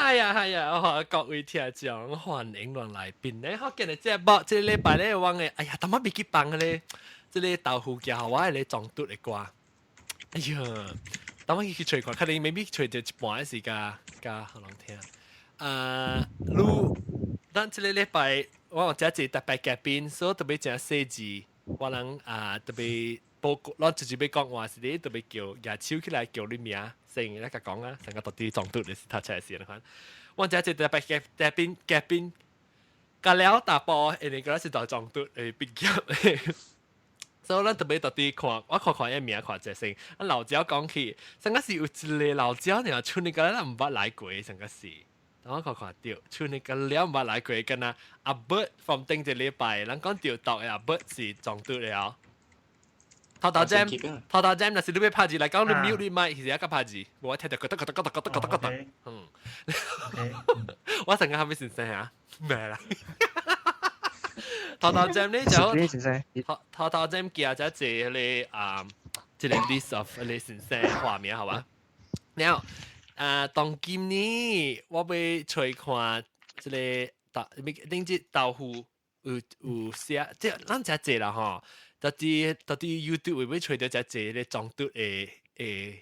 係啊係啊，我各位聽眾歡迎落來賓咧，我今日這節目這禮拜咧，我嘅哎呀，淡仔袂記放嘅咧，這個豆腐橋我係咧中毒的歌。哎呀，等我去揣看，可能 maybe 揣著一半的時間，加予人聽。啊，你咱這個禮拜我有遮濟特別嘉賓，所以特別誠細緻，我人啊特別報告，咱直接欲講話是咧特別叫舉手起來叫你名，先來共講啊，成個到底中毒的是讀冊時款。我遮濟特別嘉賓，甲了大埔，因為嗰是大中毒的畢業。所以咱特別特地看，我看看伊名看者先。啊老鳥講起，上個是有一個老鳥爾，像你個咱毋捌來過，上個是。等我看看著，像你個了毋捌來過，敢若阿伯 from 頂一禮拜，咱講著讀的阿伯是中毒了。頭頭針，頭頭針，若是你欲拍字來講，你 mute 你麥，其實抑閣拍字，無我聽著咯得咯得咯得咯得咯得咯，嗯。我成個係咪先生啊？咩啦？頭頭針咧就頭頭頭針寄咗一個啊，這個 list of 個先生畫面好吧？然後啊，當今呢，我欲揣看這個豆，頂隻豆腐有寫，這咱誠濟啦吼，到底 YouTube 會欲揣著誠濟個中毒的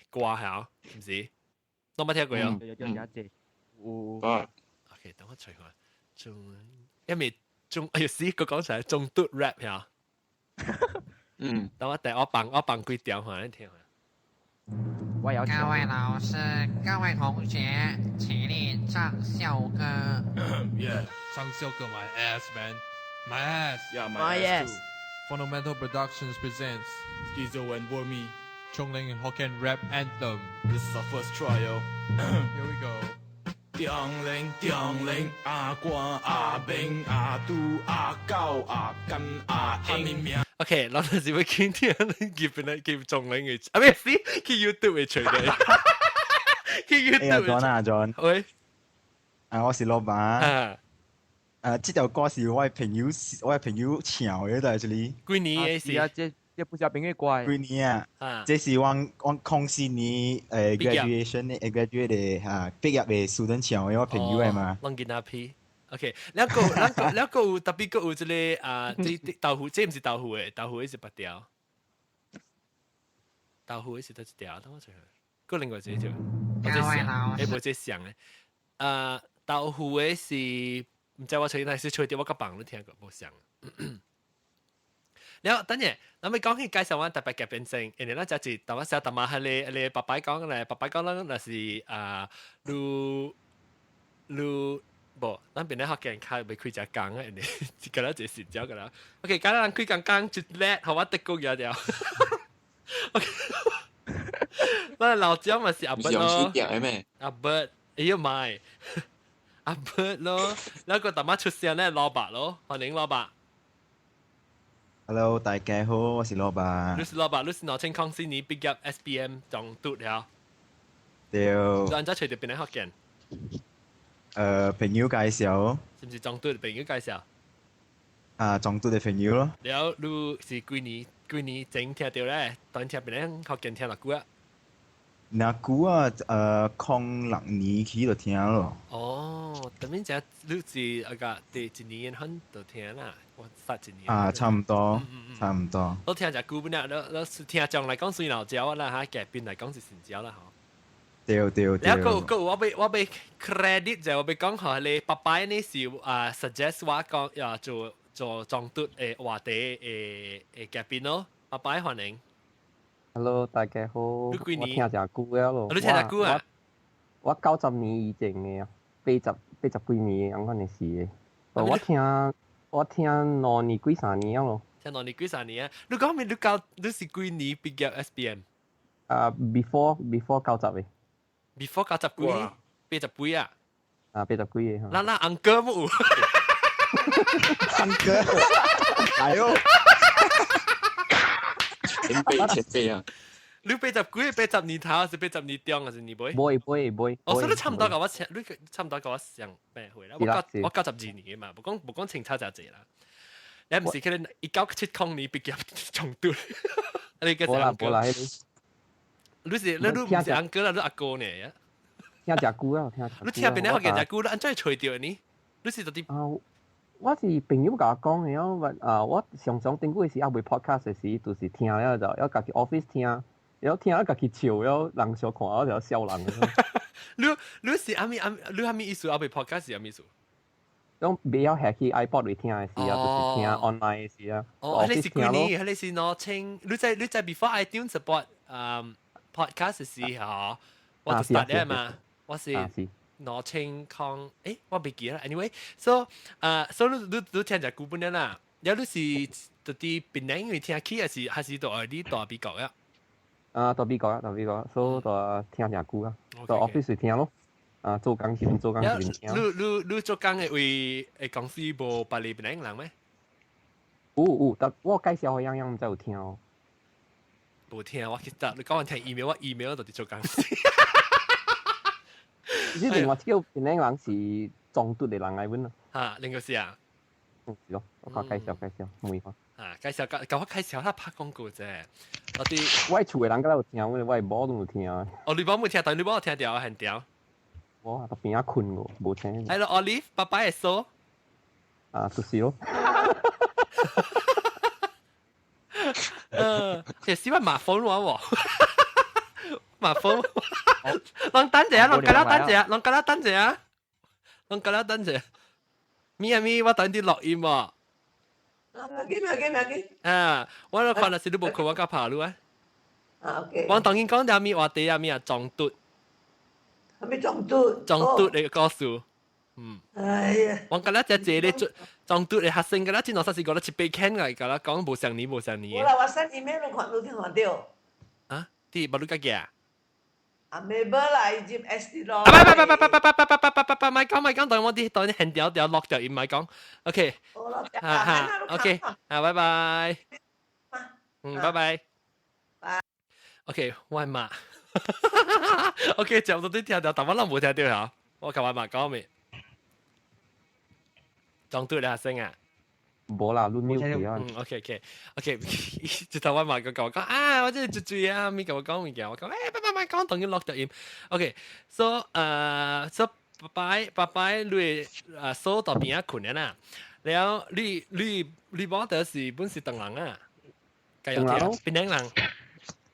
歌嚇，毋是？攏捌聽過哦？有有有濟，有。 OK，等我揣看，中因為中哎呀死，佢講出來中毒 rap 嚇。等我等我放我放幾條看你聽下。我有。各位老師，各位同學，起立唱校歌。 Yeah，唱校歌 my ass man, my ass. Yeah, my My ass ass. too. Fundamental Productions presents Schizo and Wormy. Chongling Hokkien Rap Anthem. This is our first try, yo. Here we go. 中玲中玲，阿官阿明阿杜阿狗阿甘阿英。 OK，咱就是欲傾聽你入邊咧叫中玲嘅，啊咩事？去 YouTube 會揣著。去哎呀 YouTube ，John 啊 John，喂，啊我是老闆，啊，啊這條歌是我的朋友唱的，在這裡。幾年的是啊，事？這不是朋友歌。幾年啊？這是阮空四年畢業 graduation 的graduate 的哈畢業的 student 唱的，我朋友的嘛。攏囡仔批。OK，兩個兩個兩個有特別個有這個啊，這豆腐，這毋是豆腐的，豆腐的是別條。豆腐的是佗一條？等我揣下。閣另外一個就，我這像，欸無這像的。啊，豆腐的是毋知我揣那是揣著我閣放你聽過無像。了後等下，咱欲講起介紹阮特別嘉賓先，因為咱這是淡仔小淡仔彼個爸爸講咧，爸爸講咱若是啊，你無，咱邊咧福建較欲開隻工啊，因為一個咱一個實招個啦。OK，今日咱開工工一叻，予我得國嘢掉。OK，咱老蔣嘛是阿伯用手咯，點的咩？阿伯，哎呀媽，阿伯咯，那個淡仔出聲咧，老伯咯，歡迎老伯。 Hello，大家好，我是老闆。你是老伯，你是2004年畢業 SBM 中讀了。對。你按怎揣著邊個福建？朋友介紹。是毋是中讀的朋友介紹？啊，中讀的朋友咯。了，你是幾年幾年前聽著咧？當聽邊個福建聽偌久啊？若久啊，06年起就聽咯。哦，等於這你是啊個第一年很就聽啦，我實一年。啊，差唔多，差唔多。我聽誠久本啊，你你是聽眾來講算老鳥啦嚇，嘉賓來講是新鳥啦吼。對對對。了，閣閣有我欲 credit 就我欲講予你爸爸呢是啊 suggest 我講啊做做中毒的話題的的嘉賓咯，爸爸歡迎。 Hello，大家好。我你幾年？聽誠久了咯。你聽誠久啊？我90年以前的，80幾年按款的事的。我聽兩年幾三年了咯。聽兩年幾三年啊？你講明你九你是幾年畢業 SBM？啊，before 90的。 before 90幾？80幾啊？啊，80幾个。咱咱 uncle 無？ uncle，哎喲！前輩前輩啊！你80幾？80年頭還是80年中還是年尾？尾尾尾。哦，所以你差唔多共我你差唔多共我上咩歲啦？我92年的嘛，無講清差誠濟啦。你毋是可能1970年畢業中讀？你個無啦無啦，你是你你毋是 uncle 啦，你阿哥呢？聽誠久啊，聽。你聽邊個福建誠久，你按怎會揣著呢？你是到底？啊，我是朋友共我講的哦，我啊，我常常頂久時猶未 podcast 的時，就是聽了就要家己 office 聽，然後聽了家己笑，然後人相看我就笑人。你你是啥物啥物？你啥物意思？猶未 podcast 是啥物意思？攏袂曉下去 iPod 裡聽的時啊，就是聽 online 的時啊。哦，彼是幾年？彼是2000，你知 before iTunes support podcast 時吼，我就 start 了嘛，我是2000，欸，我袂記啦。Anyway，so 啊，so 你聽誠久本了啦，了你是佇檳城因為聽起，還是佇你蹛美國啊？啊，蹛美國啊，蹛美國，所以蹛聽誠久啊，佇 office 聽咯。啊，做工時做工時聽。你你做工的位的公司無別个檳城人咩？有有，但我介紹予樣樣毋知有聽哦。無聽，我記得你講我聽 email，我 email 就佇做工。其實另外一個檳城人是裝嘟的人來阮啊。哈，另個是啊。嗯，是咯，我介紹介紹，問下。啊，介紹教我介紹他拍廣告啫。我啲我厝的人敢若有聽，我的某攏有聽。哦，你某無聽，但你某有聽著很屌。我佇邊仔睏過，無聽。係咯，Olive，爸爸會說。啊，就是咯。其實我麻煩我喎，麻煩。攏等者啊，攏甲我等者啊，攏甲我等者啊，攏甲我等者。咪啊咪，我等啲錄音喎。啊，記咩記咩記。啊，我咧看若是你無看我甲拍你啊。啊，OK。我當然講啲咩話題啊，咩啊撞嘟。係咪撞嘟？撞嘟的故事。嗯。哎呀！我覺得這個咧撞嘟的學生，覺得真老實是覺得一百千個，覺得講無相年無相年。我啦，我 send email 你看，你聽看到。啊？啲無你家己啊？啊，未無啦，伊入 S 咯。啊！拜拜拜拜拜拜拜拜拜拜拜拜，莫講莫講，當我啲當現條條落掉，伊莫講。OK。哈哈，OK，啊，拜拜。嗯，拜拜。拜。 OK，我媽。OK，差不多你聽到，但我攏無聽到嚇。我甲我媽講未？裝對啦，聲啊！無啦，你 mute 去啊。嗯，OK OK OK，直頭我媽個甲我講啊，我真係最醉啊，咪甲我講物件，我講欸，拜拜拜講，當然落掉音。OK，so so 拜拜拜拜，你嫂佇邊仔睏的啦。了你某就是本是唐人啊，繼續聽檳城人。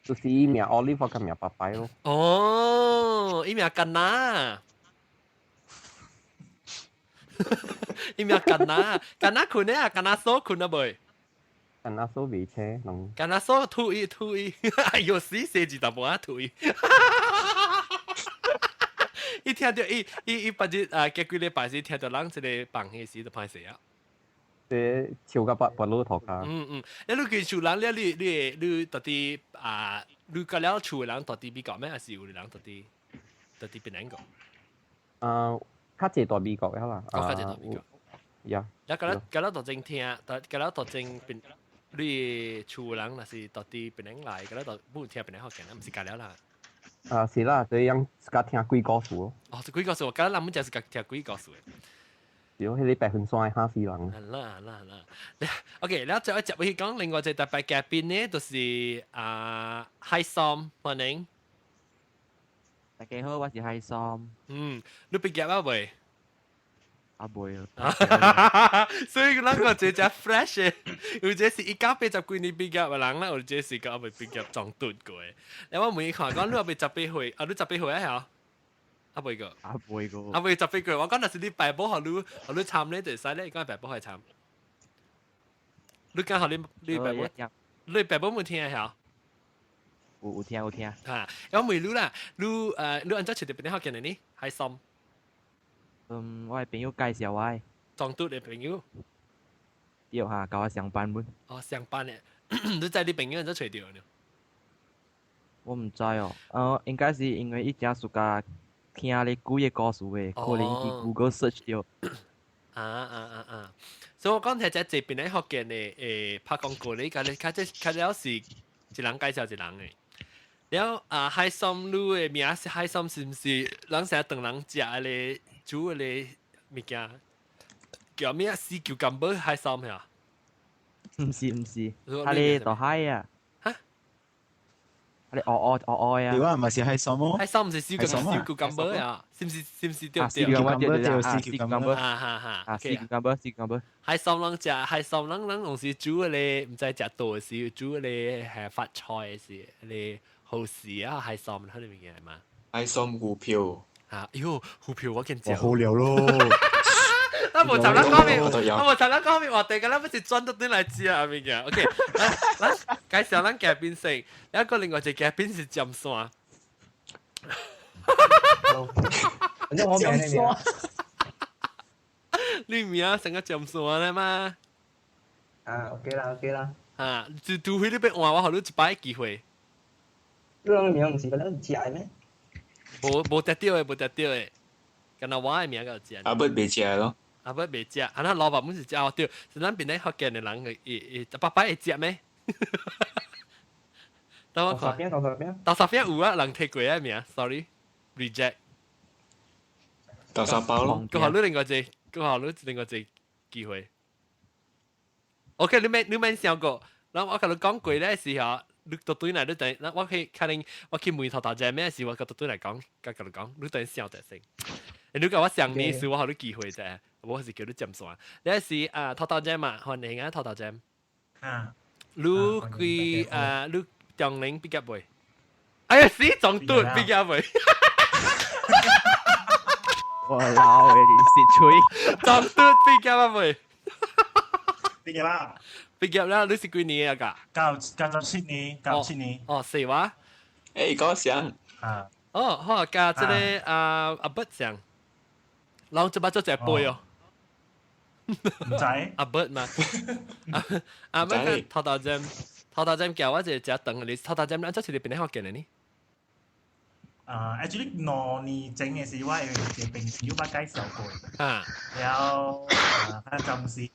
就是伊名 Olive 佮名爸爸咯。哦，伊名干那。伊名干那，干那睏的啊，干那嫂睏啊未？干那嫂未車，攏。干那嫂吐伊吐伊，哎呦死死字淡薄仔吐伊。伊聽著伊伊伊別日啊，過幾禮拜時聽著人一個放彼時就歹勢啊。這笑甲腹腹老頭殼。嗯嗯，你你見厝人咧，你你你到底啊，你甲了厝的人到底美國咩？還是有人到底檳城個？啊，較濟蹛美國的啦。哦，較濟蹛美國。呀。你甲了甲了當真聽，甲了當真檳，你厝人若是到底檳城來，甲了都不聽檳城福建，毋是甲了啦。啊，是啦，這樣自家聽鬼故事咯。哦，是鬼故事，我感覺人們就是聽鬼故事的。對，彼個白雲山的嚇死人。係啦係啦係啦。OK，然後再接去講另外一個特別嘉賓呢，就是啊海松，歡迎。大家好，我是海松。嗯，你畢業啊未？啊未。所以咱個這隻 fresh 的，有這是1980幾年畢業的人啦，有這是個未畢業撞斷過的。然後我問伊看，講你猶未18歲，啊你十八歲啊？嚇？啊未個？啊未個。啊未十八歲，我講若是你爸母予你予你參咧，就會使咧，伊講爸母予參。你講予你你爸母，你爸母無聽嚇？有有聽有聽。嚇，我問你啦，你你按怎揣著檳城福建的呢？海松。嗯，我的朋友介紹我的。撞拄的朋友。對哈，佮我上班本。哦，上班的，你知你朋友按怎揣著呢？我毋知哦，應該是因為伊誠 suka 聽咧鬼的故事的，可能去 Google search 著。啊啊啊啊！所以我講聽這這檳城福建的拍廣告咧，較較這較了是一人介紹一人的。了啊，海參你的名是海參，是毋是？人成日當人食的煮的物件，叫咩？sea cucumber 海參呀？毋是毋是，彼个大海啊。哈？你哦哦哦哦呀！對啊，咪是係什麼？海參唔是燒個燒 cucumber 啊？是唔是是唔是對唔對？對對，cucumber 哈哈哈！啊，cucumber cucumber。海參人食海參人人用是煮咧，唔知食多時煮咧係發菜時咧好時啊，海參佢哋物件嘛。海參股票。啊，喲，股票我見食。好料咯！我無插咱講面，我無插咱講面話題，咁咱不是轉到轉來食啊物件。OK，咱介紹咱嘉賓先，一個另外一個嘉賓是尖山。反正我名你名。你名成個尖山咧嘛？啊，OK 啦，OK 啦。啊，就除非你欲換，我予你一擺機會。你人名毋是個咱食的咩？無無得到的，無得到的，敢若我的名夠食。阿伯袂食咯。阿伯袂食，啊那老爸本是食哦對，是咱邊咧福建的人會會爸爸會食咩？等我看。豆沙餅，豆沙餅有啊，人提過啊名，sorry，reject。豆沙包咯。閣予你另外一個，閣予你另外一個機會。OK，你免想過，然後我共你講過咧時候，你到對來你等，我去可能我去問頭頭隻咩時，我閣對來講，佮共你講，你等想者先。你共我想你時，我予你機會啫，我是叫你佔線。你是啊，頭頭隻嘛，歡迎啊，頭頭隻。啊。你幾啊？你中年畢業未？哎呀，死中斷畢業未？我老嘅，你蝕嘴。中斷畢業未？畢業啦！畢業啦！你是幾年啊？噶？97年，97年。哦，是哇。誒，講上。啊。哦，好，佮這个啊阿伯上，人這擺做一杯哦。毋知。阿伯嘛。阿伯個頭頭針，頭頭針叫我一個食長的，頭頭針咱這是你邊咧福建的呢？啊，actually 2年前的時，我有一個朋友捌介紹過。啊。然後啊，暫時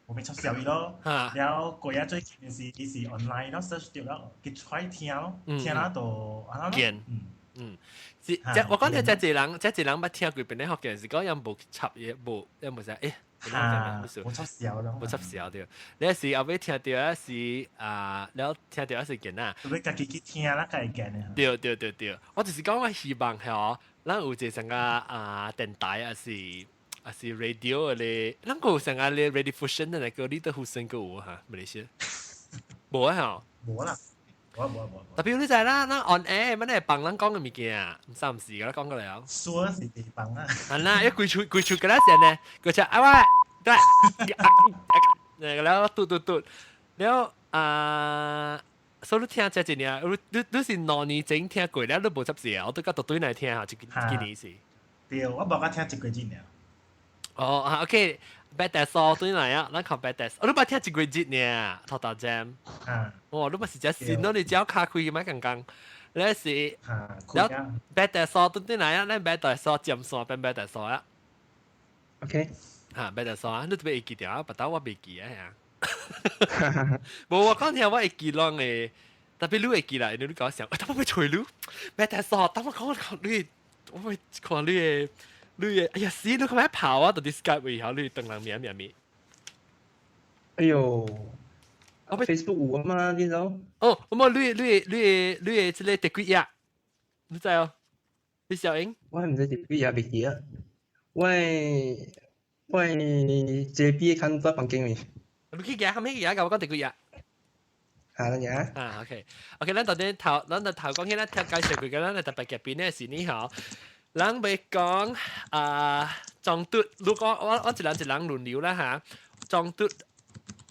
無欲插潲伊咯。然後過啊最近的是，伊是 online 咯，search 到了，去 try 聽咯，聽了就按呢咯。嗯。嗯，是，這我講聽這濟人，這濟人捌聽過邊咧福建，是講伊無插嘢，無，伊無啥，欸，哈，無插潲咯，無插潲對。你是後尾聽到啊是啊，了聽到啊是見啊。欲家己去聽啦，才會見的。對對對對，我就是講我希望吼，咱有一個啥個啊電台還是還是 radio 的咧，咱閣有啥個咧 radio fusion 的那個，你都 fusion 閣有哈？馬來西亞無啊吼？無啦。無無無。特別你知啦，咱 on air，乜你幫咱講的物件，毋三毋四，佮講過了。說是地幫啊。啊啦，一規喙規喙佮咱先呢，規喙啊喂，對，那個了嘟嘟嘟，了啊，所以你聽這一年，你你你是2年前聽過了，你無插事啊？我都佮獨對來聽哈，這今年是。對，我無佮聽一個月爾。哦啊，OK，白大嫂對來啊，咱看白大嫂，你捌聽一個月呢，頭頭針。啊。哦，你捌是只新咯，你只卡開咪剛剛，你是，了白大嫂對對來啊，咱白大嫂尖線變白大嫂啊。 OK。嚇，白大嫂啊，你特別會記得啊，別打我袂記啊嚇。無我講聽我會記攏的，特別你會記啦，因為你共我想，欸，等我欲揣你，白大嫂，等我講講你，我欲看你的。你的，哎呀死！你看欲跑啊，到底 Skype 位下你當人名名名。哎呦，我 Facebook 有啊嘛，你知道？哦，我冇你你你你的這個第幾頁？你知哦？你小英？我毋知第幾頁袂記啊。我我 JB 看在房間裡。你去行，後面去行，共我講第幾頁？啊，咱行。啊，OK，OK，咱到底頭，咱就頭講起咱聽介紹過嘅，咱就特別嘉賓咧是你吼。人欲講啊，撞嘟，如果我我一人一人輪流啦嚇，撞嘟，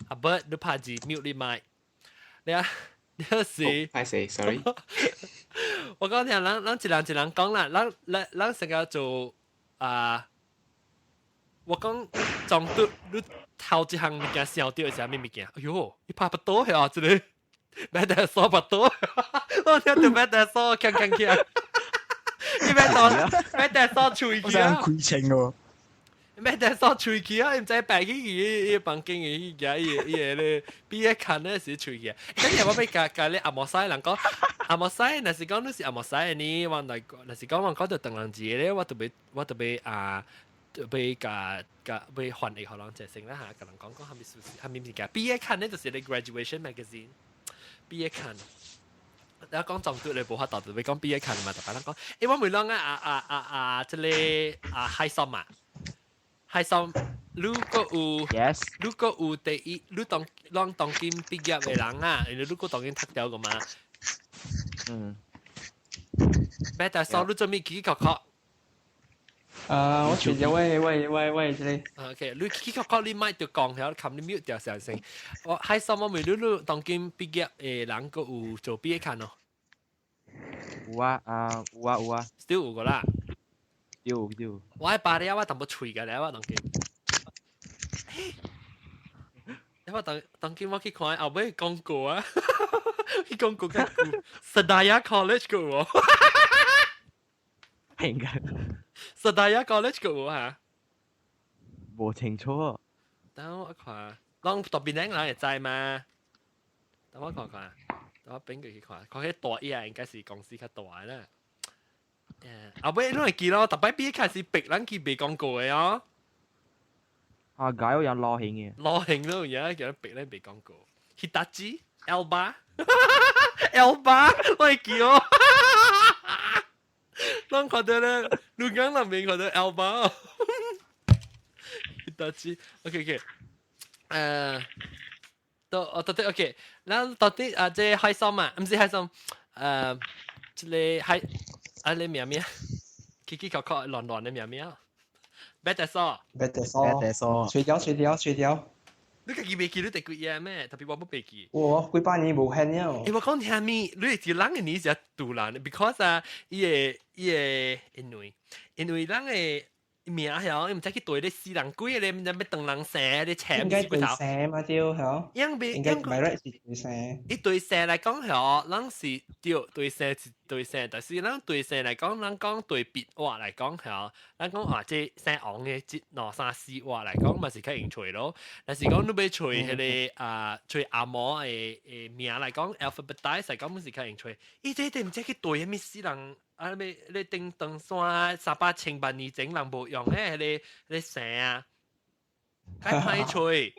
阿伯你拍字 mute 你麥，你啊，你是，歹勢，sorry。我講聽，咱咱一人一人講啦，咱咱咱成個做啊，我講撞嘟，你頭一項物件想著是啥物物件？哎喲，你拍不到呀，這个，買得鎖不到，我聽著買得鎖，鏘鏘鏘。你欲當欲得鎖喙去啊！開清哦！欲得鎖喙去啊！毋知白去伊伊房間伊伊伊伊個咧，畢業看咧是喙去。等下我欲共共你阿摩西人講，阿摩西若是講你是阿摩西的呢，我來若是講我講著唐人字咧，我特別我特別啊，特別共共欲翻譯予人一聲啦嚇，共人講講啥物事，啥物物件。畢業刊咧就是你 graduation magazine，畢業刊。你講撞嘟你無法度，就欲講畢業刊嘛，特別人講，欸，我問人啊啊啊啊啊，這個啊海參啊，海參，如果有，yes，如果有第一，你當攏當今畢業的人啊，因為你閣當今讀掉個嘛，嗯，咩？但係你做咩起起殼殼？啊，我隨咗喂喂喂喂，這裡。 OK，你起殼殼你莫著講，曉冚你 mute 掉成聲。我海參我問你，你當今畢業的人閣有做畢業刊哦？有啊，啊有啊有啊，still 有個啦。有有。我喺巴黎我淡薄喙個咧，我當今。我當當今我去看後尾廣告啊，去廣告較久，Sedaya College 個喎。應該。 Sedaya College 個喎嚇。無清楚。等我看，攏特別靚人會知嘛？等我看看，等我變過去看，看彼大伊應該是公司較大啦。誒，後尾你會記咯，逐擺畢業開始逼人去賣廣告的哦。啊，解有人攞興嘅。攞興咯，而家叫人逼咧賣廣告。Hitachi、Elba、 Elba，我會記哦。攏看到咧，鷺港那邊看到 Elba。Hitachi，OK OK，誒，到哦到底 OK，咱到底啊，這海參啊，毋是海參，誒，這个海啊，你名咩？起起殼殼亂亂的名咩？白得索，白得索，白得索，隨條隨條隨條。你家己袂記你第幾頁咩？特別我不袂記。我幾百年無現了。欸，我講聽咪，你是人的年是杜蘭，because 啊，伊个伊个因為因為人的名曉，伊毋知去對咧死人鬼個咧，毋知欲當人生咧請應該對生嘛對，曉？應該應該 by right 是對生。伊對生來講曉，咱是對對生是對生，但是咱對生來講，咱講對筆畫來講曉，咱講啊這姓王的這兩三四畫來講嘛是較用揣咯。但是講你欲揣彼个啊揣阿毛的的名來講，alphabetize 來講嘛是較用揣。伊這對毋知去對啥物死人。啊！你你頂長山三百千萬年前人無用的彼个彼个姓啊，較歹揣。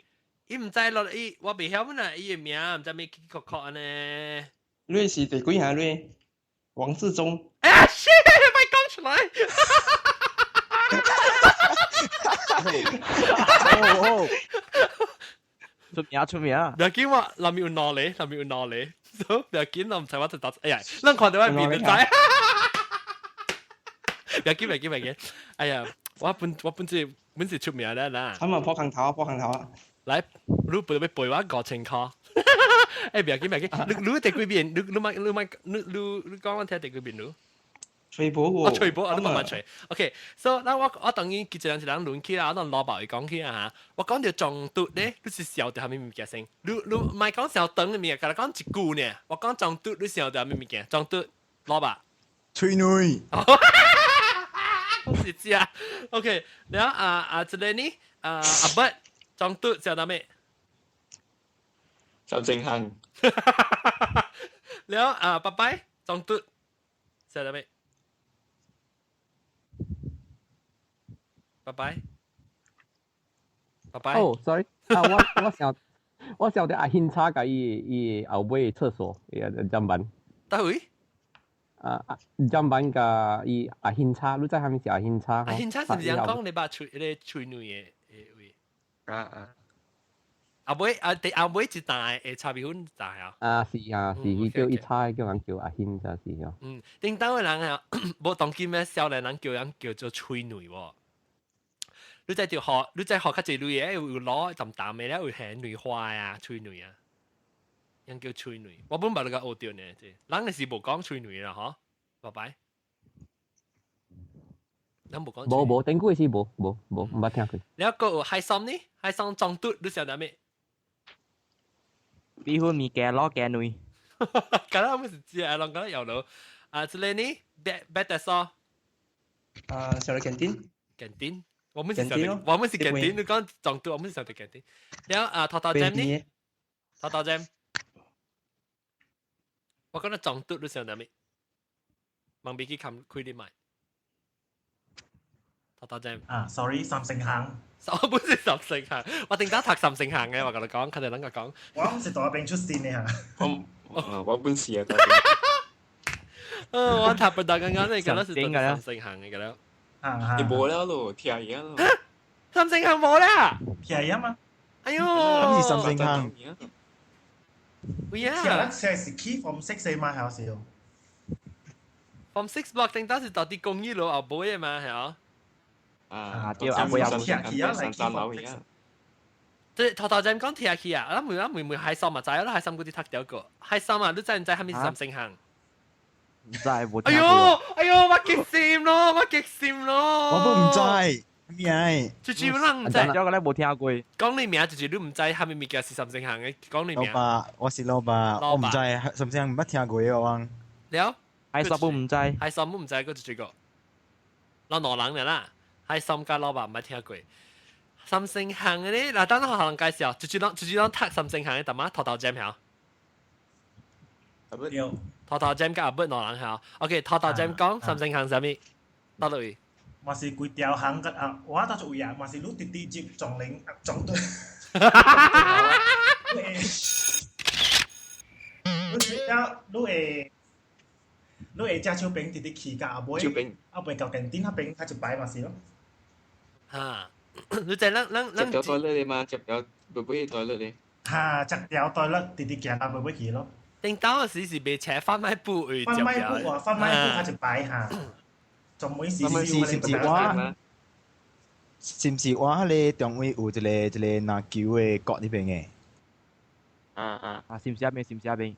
伊毋知落伊，我袂曉啦，伊的名毋知咩起起殼殼按呢。你是第幾下你？王志忠。哎呀，shit！莫講出來。哦，出名出名。不要緊我，內面有兩個，內面有兩個，所以不要緊，我毋知我就打。哎呀，咱看到我面就知。不要緊，不要緊，不要緊。哎呀，我本我本是本是出名咧啦。咁啊，破空頭，破空頭啊！來，你不欲賠我5000箍？哎，不要緊，不要緊。你你第幾遍？你你莫你莫你你你講我聽第幾遍你？吹波喎。我吹波，啊，你慢慢吹。OK，so 那我我當然一人一人輪起啦，我當老爸會講起啊嚇。我講著撞嘟咧，你是想著啥物物件先？你你莫講傷長的物件，干焦講一句爾。我講撞嘟，你想著啥物物件？撞嘟，老爸。吹女。我是知啊。OK，然後啊啊，這个呢，啊阿伯撞嘟想著咩？周正亨。然後啊，拜拜，撞嘟想著咩？拜拜，拜拜。哦，sorry，啊，我我想我想著阿興差共伊伊後尾廁所，伊個砧板。佗位？啊啊，砧板共伊阿興差，你知啥物是阿興差？阿興差是毋是講你把喙彼個喙內的的位？啊啊。後尾啊，第後尾一單的炒米粉知啊？啊是啊，是伊叫伊炒，叫人叫阿興才是哦。嗯，頂當的人啊，無當今的少年人叫人叫做喙內無。你知著學，你知學較濟類的，有攞淡淡的咧，有顯內花啊，喙內啊，人叫喙內。我本捌你共學著呢，這人是無講喙內啦，嗬，拜拜。咱無講。無無，頂久是無無無，毋捌聽過。了閣有海參呢？海參撞嘟，你想著咩？米粉物件攞雞卵。敢若毋是食，攏敢若搖落。啊，這个呢？白白得酥。啊，小的堅丁。堅丁。我們是小的，我們是堅丁。你講撞嘟，我們是小的堅丁。了啊，頭頭針呢？頭頭針。我講到撞嘟，你想著咩？望袂記冚開你麥。頭頭針。啊，sorry，三星行。我本是三星行，我頂早讀三星行嘅，我共你講，佢哋兩個講。我是大兵出身的嚇。我我本是啊。我讀不到剛剛那個，那是三星行嘅啦。啊你無了咯，聽伊啊咯。三星行無啦。聽伊啊嘛。哎呦！咁是三星行。有啊。聽咱是起 Form 6 嘛，還是？ Form 6 block 頂當是到底公益路後尾嘅嘛，係啊。啊，對，後尾後尾。聽起啊，嚟三樓而即頭頭陣講聽起啊，咱每咱每每海參嘛，知啦，海參嗰啲讀掉過，海參啊，你知唔知蝦米是三星行？唔知冇。哎呦，哎呦，我激心咯，我激心咯。我都唔知咩啊？就就人唔知，我個咧冇聽過。講你名就是你唔知蝦米物件是三星行嘅，講你名。老爸，我是老爸，我唔知三星行唔捌聽過嘅我。了。海參都唔知。海參都唔知，嗰就這個。老兩人啦，海參佮老爸唔捌聽過。三星行嘅咧，嗱，等我學人介紹，就是攏就是攏讀三星行嘅，淡仔頭頭尖曉。對。頭頭尖佮阿伯兩人曉。OK，頭頭尖講三星行啥物？到落去。嘛是規條行個啊，我到做位啊，嘛是你直直接撞零撞對。你只要你會你會食手邊直直去到後尾，後尾到近頂那邊較一排嘛是咯。哈。你知咱咱咱接條袋咧嘛？接條妹妹袋咧。哈，接條袋咧，直直行到妹妹去咯。頂當時是賣車販賣布位。販賣布啊，販賣布較一排哈。仲每時是是是我，是毋是我彼个中位有一個一個籃球的角那邊的？啊啊啊！是毋是遐邊？是毋是遐邊？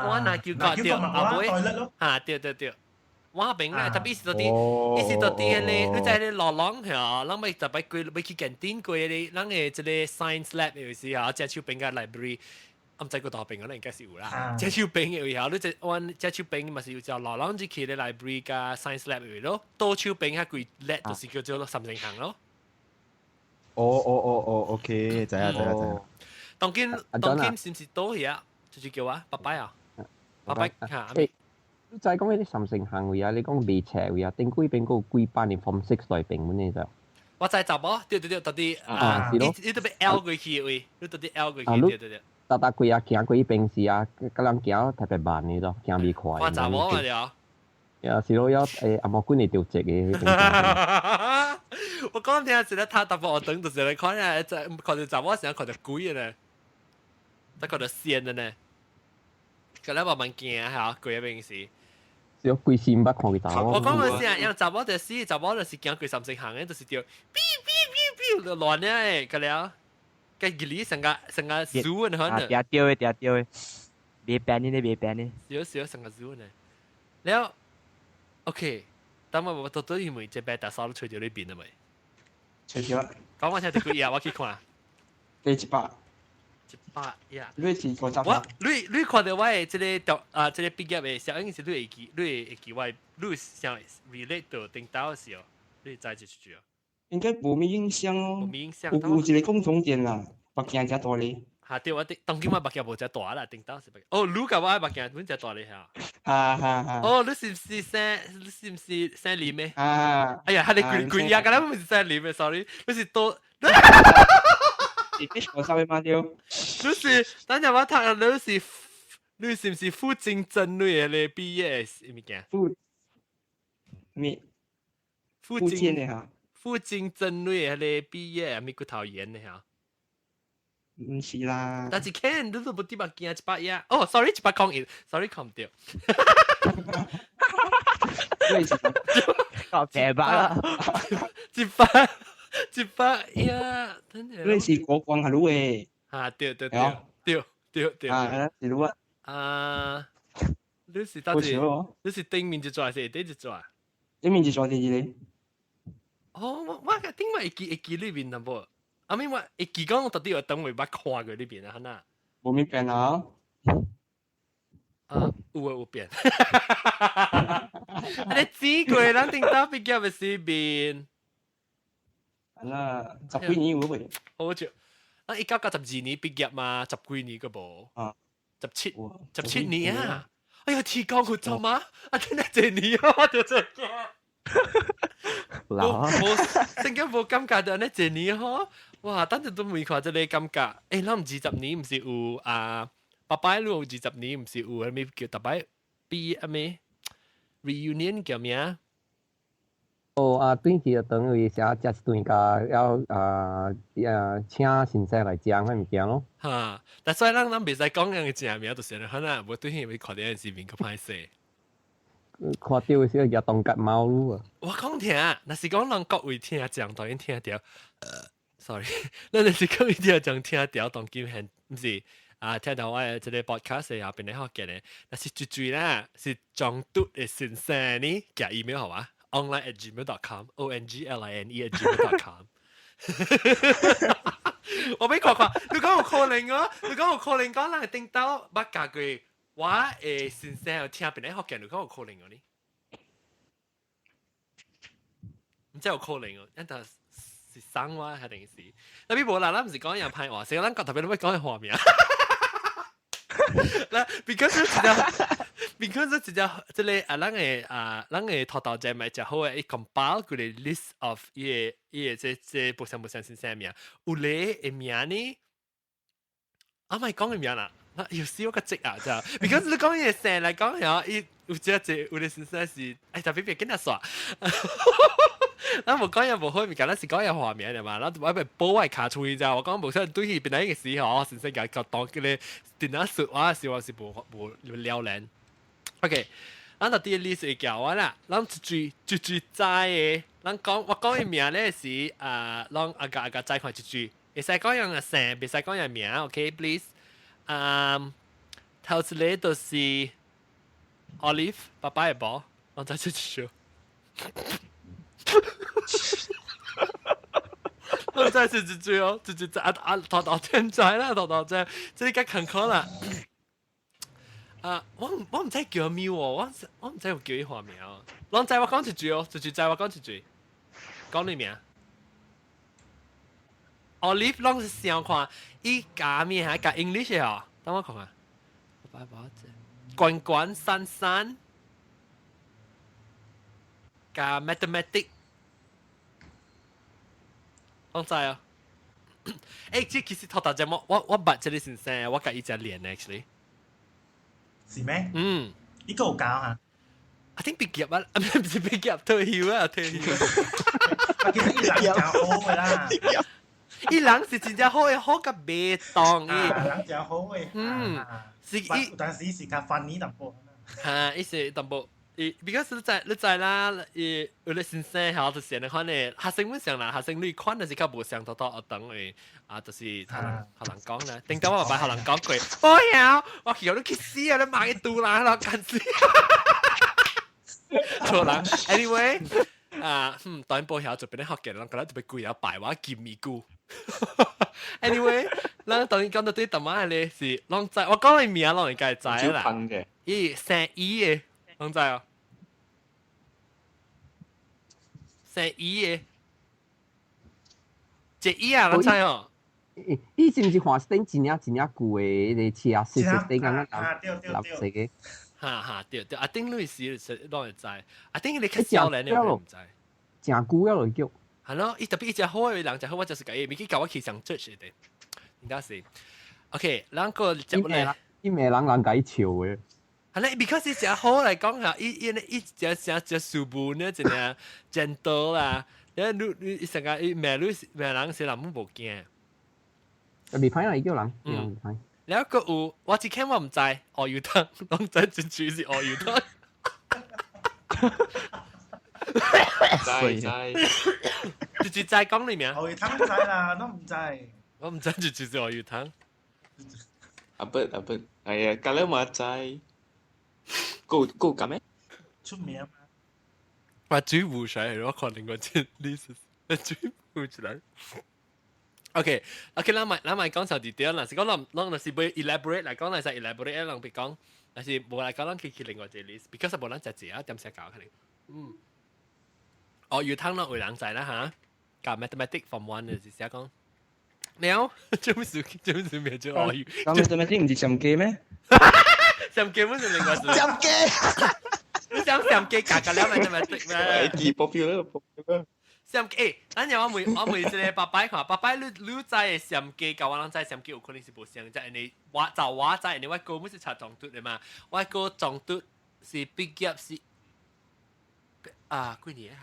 我籃球角對，後尾哈對對對。我邊咧，特別是到啲，意思到啲迄個，你知迄個路廊嚇，咱咪特別過，欲去鑑定過迄個，咱的這個 science lab 有時嚇，遮手邊個 library，我毋知個大邊可能應該是有啦。遮手邊的位嚇，你這阮遮手邊嘛是有隻路廊入去咧 library 佮 science lab 位咯，左手邊較規叻就是叫做三星行咯。哦哦哦哦，OK，知影知影知影。當今當今是毋是倒去啊？就是叫我拜拜啊，拜拜嚇。你知講彼個三星行位啊，你講賣冊位啊，頂幾邊個幾班的 Form 6 內邊阮的就。我知查某，對對對，到底啊，是咯，你都欲 L 過去的位，你到底 L 過去，對對對。逐逐幾啊行過彼邊時啊，佮人行特別慢的咯，行袂快。我查某嘛了。啊，是咯，要阿毛棍會著直的。我講聽一個他淡薄學堂就是來看啊，看著查某成看著鬼的呢，才看著仙的呢。佮咱慢慢行嚇，過彼邊時。是規身捌看過查某。我講的是啊，樣查某就是，查某就是行過三星行的，就是著，嗶嗶嗶嗶，亂咧，個了，個日裡成個成個數的可能。定對的，定對的，袂變的，袂變的。少少成個數呢。了，OK，等我我到底因為這邊大嫂都吹到呢邊了未？吹到。講我聽幾頁，我去看。第100。 100頁。你是50。我你你看著我的這个讀啊，這个畢業的小英是你會記，你會記我，你想 relate 到頂頭的時候，你會知這一句哦。應該無咩影響哦。無咩影響。有有一個共同點啦，目鏡誠大咧。哈對，我頂當今我目鏡無遮大啦，頂當是目鏡。哦，你佮我的目鏡本遮大咧嚇。哈哈哈。哦，你是毋是姓？你是毋是姓林的？啊。哎呀，他咧規規啊，敢若毋是姓林的，sorry，你是多。是必須稍微慢點。你是等陣我讀啊，你是你是毋是傅金珍類的畢業的物件？傅咩？傅金的哈？傅金珍類的畢業，咪骨頭炎的哈？毋是啦。但是 Ken 你都無佇目鏡100頁。哦，sorry 10001，sorry 看毋著。為什麼？搞白啦！100。100呀，你是國光還是你？啊，對對對對對對。啊，是你啊。啊，你是到底？你是頂面一撮還是下底一撮？頂面一撮第二個。哦，我我頂面會記會記裏面淡薄，阿咪我會記講我到底有等位捌看過裏面啊，哈無咩變啊？啊，有啊有變。啊，你剪過，咱頂頭畢業的時面。啊，十幾年有未？好笑！啊，1992年畢業嘛，十幾年個無？啊，17年啊！哎呀，天公有做嗎？啊，真係這年啊，我就真驚。無無，真驚無感覺到呢這年吼，哇！等陣都未看這个感覺。欸，咱20年毋是有啊？爸爸你有20年毋是有啥物叫逐擺畢業啥物？ reunion 叫咩啊？哦啊，轉去就等於寫食一頓甲要啊啊請先生來食彼物件咯。哈，但所以咱袂使講人嘅正名，就是可能無對彼看電視面較歹勢。看到時也當感冒咯啊！我講聽，若是講人各位聽講，當然聽著。Sorry，咱若是講伊聽講聽著，當今係毋是啊？聽到我的這個 podcast 的後邊咧學見的，若是絕對啦，是中毒的先生呢，寄 email 好嘛？online@gmail.com，ongline@gmail.com。我欲看看，你講有可能哦？你講有可能講人頂到捌教過我的先生有聽邊咧學見，你講有可能哦？呢？毋知有可能哦，因但是生我係定是？特別無啦，咱毋是講人歹話，是咱講特別你欲講的畫面。嗱，because 一隻，because 一隻，這個啊，咱的啊，咱的頭頭節咪真好的，伊 compile 佢個 list of 伊個伊個這這無相無相先生名，有咧的名呢？啊，咪講的名啦，有時我較積啊，真，because 你講伊個姓來講嚇，伊有這這有咧先生是，哎，特別別緊仔煞。咱無講嘢無好物件，咱是講嘢畫面的嘛。咱我欲補我跤喙咋？我講無說對彼邊來個時候，先生共當叫個電腦說話時，我是無無了然。OK，咱就佇 list 會叫我啦。咱一句一句知的，咱講我講伊名咧是啊，攏阿個阿個知看一句，會使講人的姓，袂使講人名。OK，please。嗯，頭一個就是 Olive 爸爸的寶，我再出一句。我真是一句哦，一句啊啊，頭頭天知啦，頭頭知，這個較坎坷啦。啊，我毋知叫咩喎，我毋知有叫伊花名。攏知我講一句哦，一句知我講一句，講你名。Olive 攏是想看，伊加咩嚇？加 English 哦，等我看看。爸爸關關珊珊，加 mathematics。攏知啊！欸，這其實頭頭節目，我捌這個先生，我共伊誠連 actually。是咩？嗯。伊個有教哈？ I think 畢業啊，唔是畢業，退休啊，退休。其實伊人誠好的啦。伊人是真正好的，好甲袂當伊。人誠好的。嗯，是伊，但是伊是較 funny 淡薄。哈，伊是淡薄。伊，because 你知你知啦，伊有咧先生吼，就是按呢款的，學生本上啦，學生你款就是較無相多多學堂的，啊，就是予人予人講啦。頂當我捌予人講過，無曉，我去予你去死啊！你罵伊拄人，我幹死。錯人，anyway，啊，嗯，當然無曉就變咧福建人，覺得特別貴啊，敗我金咪菇。anyway，咱當然講到對淡仔咧是，攏知，我講伊名攏應該知啦。伊姓伊的。攏知哦，姓伊的，這伊啊，攏知哦。伊是毋是華斯頂真正真正舊的彼個車，細細頂敢若藍色的？哈哈，對對，阿頂你是攏會知，阿頂你較少年的我毋知。誠久了就叫。係咯，伊特別伊誠好的人，誠好，我就是共伊，未去共我去上 judge 的，應該是。OK，咱個接落來。伊罵人人共伊笑的。係咧，because 伊誠好來講嚇，伊伊伊誠誠誠斯文呢，一個真多啦。你你你成個伊罵你罵人是人無驚。未歹啦，伊叫人，嗯，未歹。了個有，我一看我毋知，哦油湯，攏知真主是哦油湯。知知，就就知講你名。哦油湯知啦，攏毋知。我毋知就就是哦油湯。阿伯阿伯，哎呀，隔了嘛知。夠夠咁咩？出名嘛？我煮唔出來，我可能我真你是煮唔出來。OK，OK，咱咪咱咪講上啲點啦，是講咱咱若是欲 elaborate 來講，若是 elaborate，咱別講，但是無來講，咱去去另外一個 list，because 無咱食一啊點寫搞可能。嗯。哦，油湯攏有人知啦嚇，教 mathematics form one 就是寫講。了，做咩事？做咩事？咩做？哦，教 mathematics 毋是上機咩？上機本是另外事。上機，你想上機夾夾了 mathematics 咩？記 popular popular。上機，欸，咱日我問我問一個爸爸看，爸爸你你知的上機，佮我攏知上機有可能是無相，即因為我就我知，因為我哥本是讀中讀的嘛，我哥中讀是畢業是啊幾年嚇？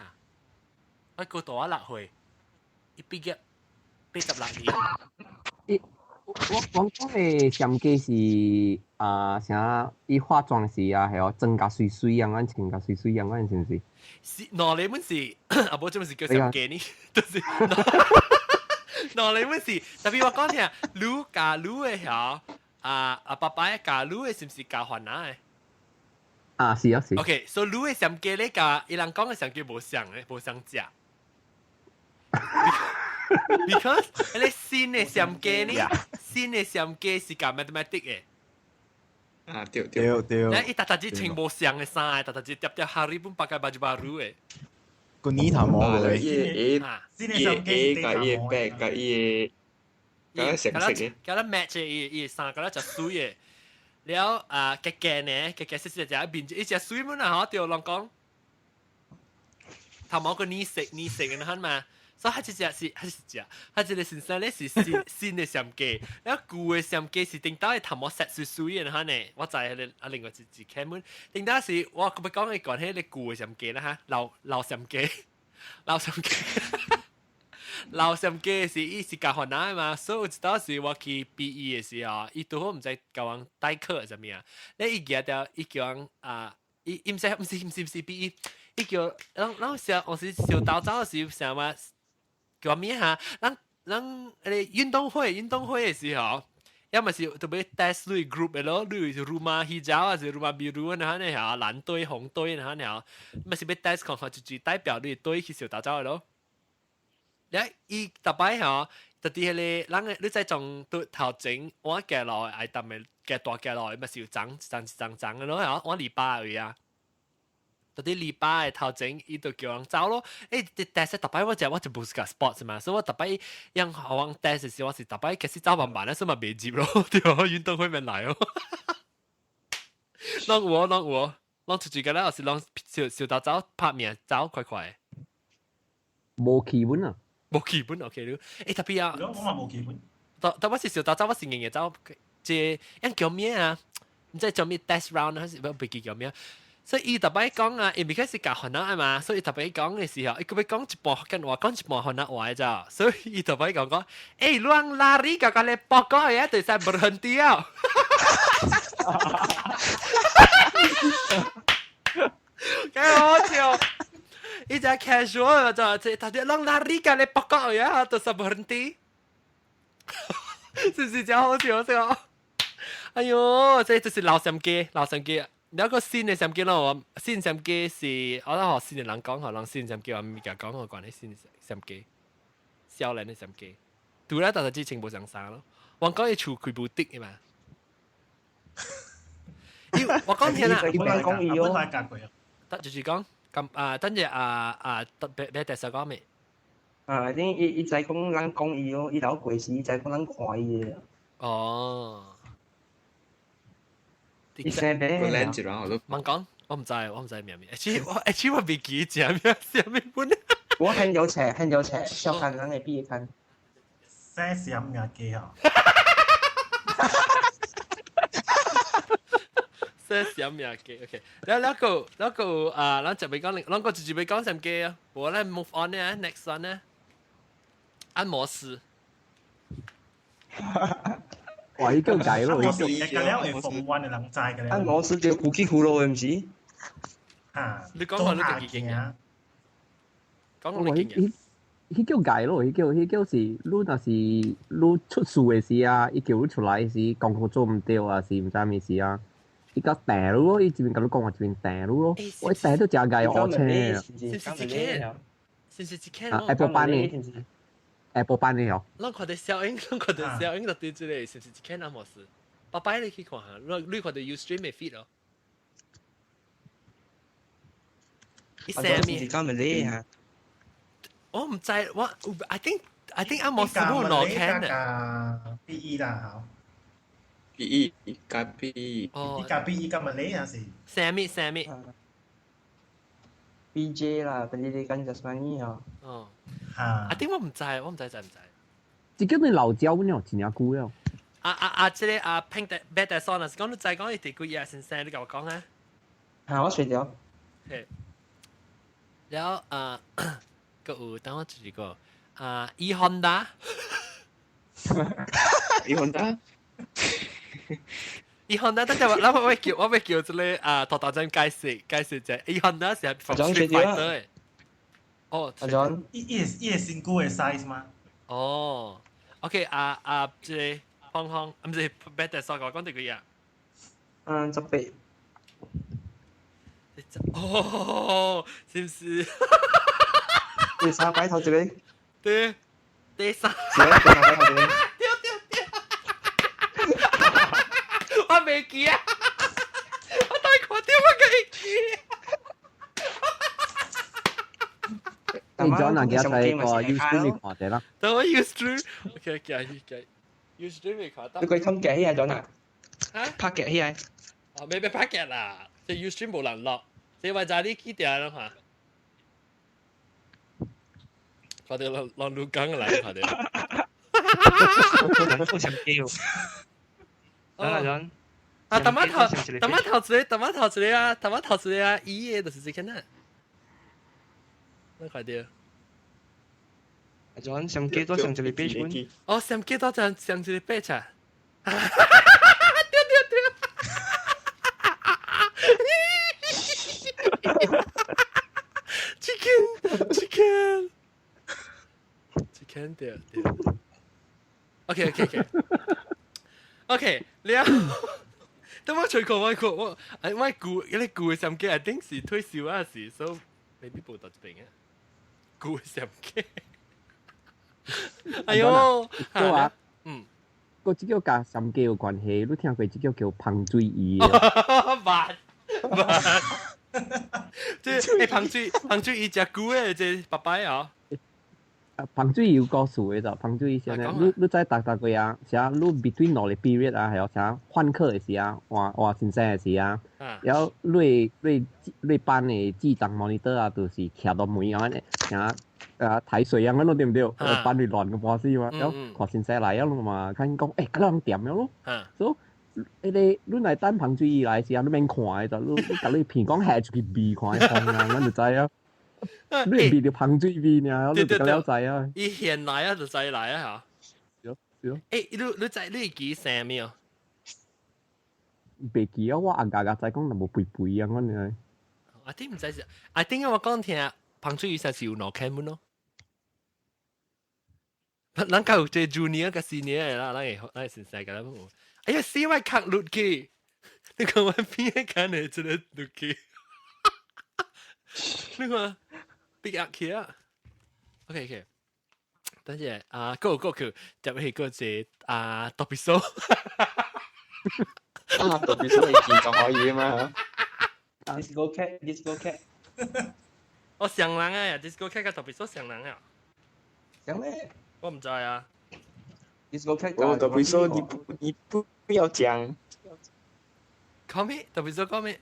我過大我6歲，伊畢業86年。我講的相機是啊，啥？伊化妝時啊，係哦，妝甲水水樣，按穿甲水水樣，按是毋是？是，喏，你們是啊，無這麼是叫相機呢？就是喏，你們是，特別我講聽，你教你的曉啊啊，爸爸教你的是毋是教番仔的？啊，是啊，是。 OK，所以你的相機咧，佮伊人講的相機無相的，無相食。Because 迄個新的相機呢，新的相機是佮 mathematic 的。啊，對對對。咧，伊逐逐只穿無相的衫，逐逐只疊疊 hari pun pakai baju baru 的。個呢頭毛嘅。伊 A 伊 A 佮伊 B 佮伊個，佮成色嘅。佮咱 match 的伊伊衫，佮咱食水的。了啊，加加呢，加加細細隻面，伊食水滿啊，嗬，對，人講頭毛個泥色泥色嘅，你嘛？所以佢這隻是，佢是隻，佢這個先生咧是新新的相機，了舊的相機是頂到的頭毛色水水的哈呢，我知迄個啊另外一一開門，頂到是我閣欲講的講彼個舊的相機啦哈，老老相機，老相機，老相機是伊是教番仔嘛，所以有一道時我去 PE 的時候，伊拄好毋知教人代課啥物啊，咧伊舉著伊叫人啊，伊伊毋是毋是毋是毋是 PE，伊叫咱咱小我是小豆走的時啥嘛？叫咩哈？咱咱迄個運動會運動會的時候，要麼是特別 test 你 group 的咯，你是 rumah hijau 還是 rumah biru 那呢嚇，藍隊紅隊那呢嚇，嘛是欲 test 看看就是代表你隊去小大走的咯。你伊逐擺吼，特佇彼個人的你在從對頭前我行落來，愛踮的行大行落來，嘛是有層一層一層層的咯，嚇，我禮拜位啊。到啲禮拜的頭前，伊就叫人走咯。欸，test 逐擺我食我就無是個 sports 嘛，所以我逐擺讓學人 test 的時，我是逐擺開始走慢慢咧，所以嘛袂入咯。對，運動會免來哦。攏有哦，攏有哦，攏出去個咧，是攏小小大走拍命走快快。無氣本啊！無氣本 OK 你。欸，特別啊，我嘛無氣本。但但我是小大走，我是硬硬走，這樣叫咩啊？毋知叫咩 test round 還是袂記叫咩？所以伊逐擺講啊，因為開始教番仔嘛，所以伊逐擺講的時候，伊閣欲講一半福建話，講一半番仔話咋，所以伊逐擺講講，欸，攏 lari 個個咧 pokok ya，就使 berhenti 啊。幾好笑！伊只 casual 就這，他就攏 lari 個咧 pokok 呀，就使 berhenti，是不是真好笑？這個？哎喲，這就是老相機，老相機。有一個新的相機咯，新相機是我諗學新的人講，學人新相機我唔敢講我關係新相機，少年的相機，拄咧但係之前無上衫咯。我講伊厝開無滴的嘛。我講聽啦，講伊哦，得就是講咁啊，等陣啊啊，別別第十講未？啊，你伊伊知講咱講伊哦，伊老過時，伊知講咱看伊的。哦。伊生病。問講，我毋知，我毋知名名。其實我，其實我袂記食咩，啥物本。我很有錢，很有錢，小看人會比看。寫閃牙機吼。寫閃牙機，OK。แล้วแล้ว個แล้ว個啊，咱就未講，咱個直接未講什機啊。我來 move on 呢，next one 呢。按摩師。哇！伊叫解咯，伊叫。了會風灣的人知個了。按摩師叫古吉葫蘆的，毋是？啊！你講我你家己經啊？講我你經伊叫解咯，伊叫伊叫是，你若是你出事的時啊，伊叫你出來時，功課做毋對啊，是毋知物事啊，伊甲掟你咯，伊一邊共你講話，一邊掟你咯，我掟都誠解學車。是是一間，是是一間。啊，下晡班的。下晡班的哦。咱看到小英，咱看到小英就對這個，是不是一間按摩師？拜拜，你去看下，你你看到 Ustream 的 feed 哦。伊啥物？我毋知，我 I think 按摩師冇兩間啊。PE 啦， PE 加 PE。哦。加 PE 加物理也是。啥物啥物？PJ 啦，Pendidikan Jasmani 哦。哦。啊！I think 我毋知，我毋知知毋知。這叫你老招了，真正久了。啊啊啊！這個啊，拼的別的算啦，是講你知講伊第幾頁先生，你共我講啊。嚇！我睡著。嘿。然後啊，個有等我一個啊，E Honda。 E Honda。 E Honda 等陣我諗我叫我叫這個啊，頭頭陣解釋解釋者，E Honda 是 from Street Fighter 嘅。哦，阿 John，伊伊伊身軀嘅 size 嗎？哦，OK，啊啊，這個芳芳，唔是 better 說我講這個嘢。嗯，18。哦，是唔是？第三擺頭一個。對，第三。是啊，第三擺頭一個。對對對。我未記啊！我大看到我未記。你 John 啊，記得睇個 Ustream 你看者啦。等我 Ustream，OK OK OK，Ustream 未看到。你佢冚嘅起啊，John 啊？拍嘅起啊？哦，未被拍嘅啦，這 Ustream 無人落，這話就你記得啦嘛。看到落落路講來，看到。好想叫。阿 John。啊，淡仔頭，淡仔頭一個，淡仔頭一個啊，淡仔頭一個啊，伊的就是這個呢。你快啲。阿 John 上幾多上一個 page 哦，上幾多上上一個 page 啊？對對對。Chicken chicken chicken 對對。OK OK OK OK 了。等我隨看我看我，哎我舊嗰啲舊嘅相機，一定是退休啊是，所以 maybe 無到這邊啊。舊嘅相機。哎呦，對啊，嗯，個這個佮相機有關係，你聽過這個叫彭水魚？捌捌，這欸彭水彭水魚食久的，這爸爸啊。彭水有故事的就，彭水先咧，你你知逐逐個啊，啥你 between 兩個 period 啊，還有啥換課的時啊，換換先生的時啊，然後你你你班的智障 monitor 啊，就是徛到門啊，啥啊睇水樣咯，對唔對？班裡亂個半死嘛，然後看先生來了嘛，看講欸，這人點了咯，所以迄個你來等彭水來時啊，你免看的就，你你共你片講下出去味看風啊，咱就知啊。你會味著芳水味爾，你就了知啊。伊現來啊，就知來啊嚇。對對。欸，你你知你會記姓咩？袂記啊，我阿家家知講，若無肥肥啊，我爾。阿頂毋知是，阿頂我講聽，芳水魚是有兩間門咯。咱較有這 junior 佮 senior 的啦，咱會咱會先生佮咱有。哎呀，死我卡落去，你看我邊個間的這個落去？你看。逼壓起啊！OK OK，等陣啊，go go 去入去個隻啊，特別數啊，特別數你見就可以啊嘛。 Disco cat，Disco cat，我上人啊，Disco cat 個特別數上人啊。上咩？我唔知啊。 Disco cat，我特別數你不你不要講。講咩？特別數講咩？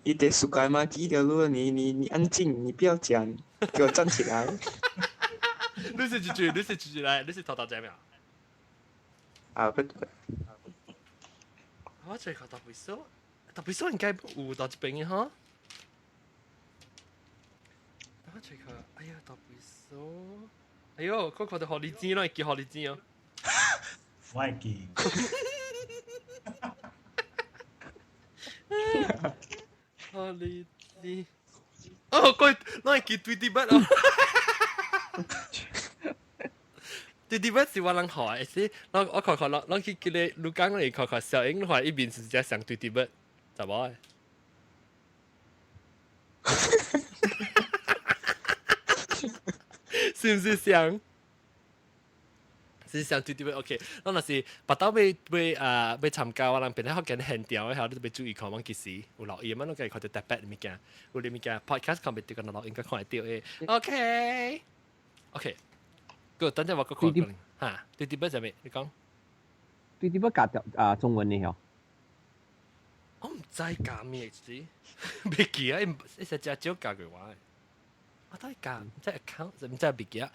你得數解嗎？記得路，你你你安靜，你不要講，給我站起來。你是住住，你是住住來，你是頭頭仔咩？啊不不。我最靠特別數，特別數應該有到這邊嘅哈。我最靠，哎呀特別數，哎呦，我看到學歷錢咯，會記學歷錢哦。我會記。學歷錢，哦，佢攞嚟記對啲筆哦。對啲筆是我人學的，是我我看看，我去叫你你講嚟看看，小英話一邊是只上對啲筆，就無？是唔是像？是像對對 OK，咱若是別兜欲欲啊欲參加，我人變咧福建現場的，你都欲注意看，阮其實有錄音，咱家己看著特別物件，有啲物件 podcast 看袂著，敢若錄音閣看會著的。OK，OK，個等陣我閣看過哈，對對筆啥物？你講。對對筆教啊中文的吼。我毋知教咩字，袂記啊！伊實誠少教過我的。我都教，毋知 account，毋知袂記啊。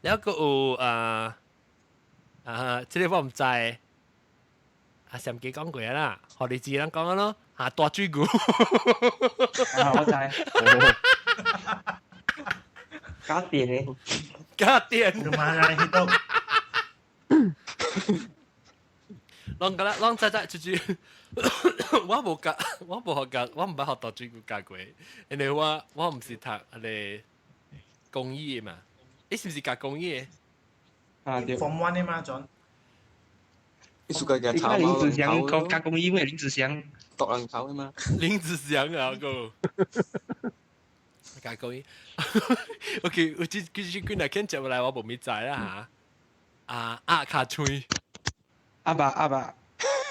了閣有啊。啊，這個我毋知，啊，上記講過啦，何立志人講咯，啊，大水牛，啊，我知，加電嘅。加電。做嘛來去到？攏個啦，攏早早就是，我無教，我無學教，我毋捌學大水牛教過，因為我毋是讀彼个工藝的嘛，你是毋是教工藝的？啊對。 Form one 的嘛，John。你暑假嘅炒林子祥教加工藝咩？林子祥獨人頭嘅嘛？林子祥啊，個加工藝。OK，我這這這幾若肯接落來，我無咪知啦嚇。啊，鴨卡喙。阿爸阿爸。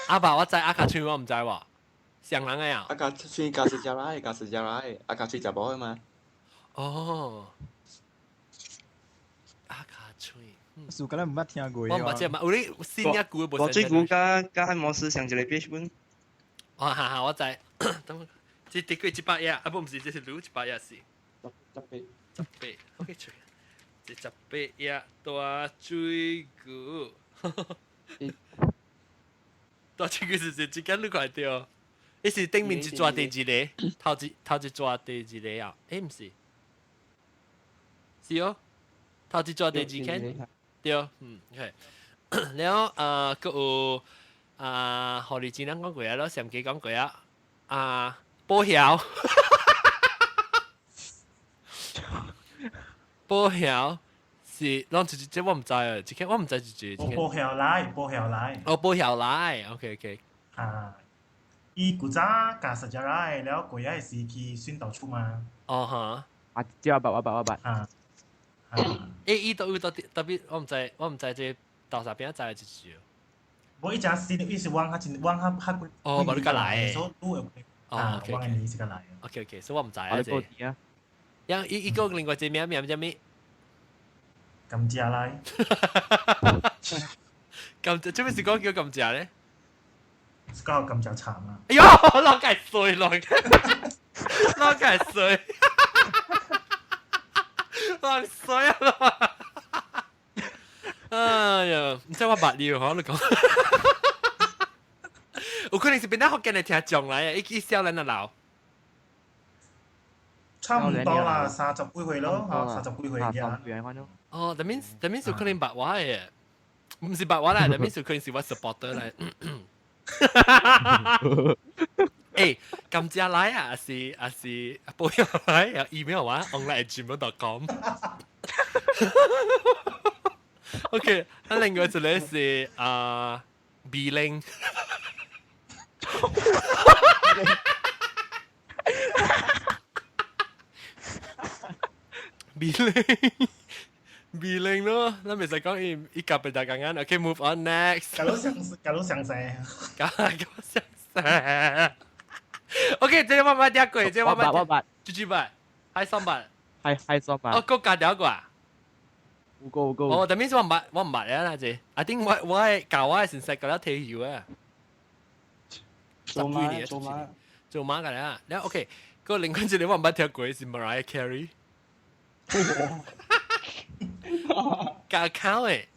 阿爸，我知鴨卡喙，我毋知喎。上人的啊。鴨卡喙加食食來，加食食來，鴨卡喙食無的嘛？哦。鴨卡喙。暑假咱毋捌聽過。我毋捌這嘛，有你新一句無？我最古加加漢摩斯上一個 page 本。哦，哈哈，我知。等這得過100頁，啊，不，毋是，這是錄100頁是。18。18，OK，出。這18頁大水牛。大水牛是這間你看著？伊是頂面一逝第二个，頭一逝第二个啊？欸，毋是。是哦，頭一逝第二間。對，嗯，OK。了啊，閣有啊，何麗珍咱講過啊，咯，上記講過啊，啊，保曉，保曉是，攏一這我毋知啊，這個我毋知一這。保曉來，保曉來。哦，保曉來，OK OK。啊，伊古早教實在來，了過仔時去訓導處嘛。哦哈。啊，這我捌，我捌，我捌。啊。欸，伊都有特別特別，我毋知這豆沙餅知一句。無伊誠新，伊是往較真，往較較幾。哦，無你較來。所以會哦，往的年是較來。 OK OK，所以我毋知啊這。然後伊伊個另外一個名名叫咩？甘蔗來。甘蔗，這邊是講叫甘蔗咧？是講甘蔗茶嘛？哎喲，老該衰咯，老該衰。老衰啊！哎呀，唔知我捌你嗬，你講。有可能是變得福建的聽眾來啊，伊少年就老。差唔多啦，30幾歲咯，嗬，30幾歲嘅。哦，that means 有可能捌我的，唔是捌我啦，that means 有可能是我 supporter 來。欸，甘蔗來啊，還是還是保養來啊？email 我 online@gmail.com。OK，啊，另外一個是啊，B 零。B 零，B 零咯，咱袂使講伊伊夾被大家眼。OK，move on next。假如想，假如想噻，假如想噻。OK，這個我捌聽過，這個我捌。我捌。豬豬捌，海參捌。海海參捌。哦，閣加條過。有個有個。哦，但係我毋捌，我毋捌啊，那隻。I think 我我的教我的先生教了退休啊。做馬做馬做馬個啦，了 OK，個另外一個我毋捌聽過是 Mariah Carey。加口的。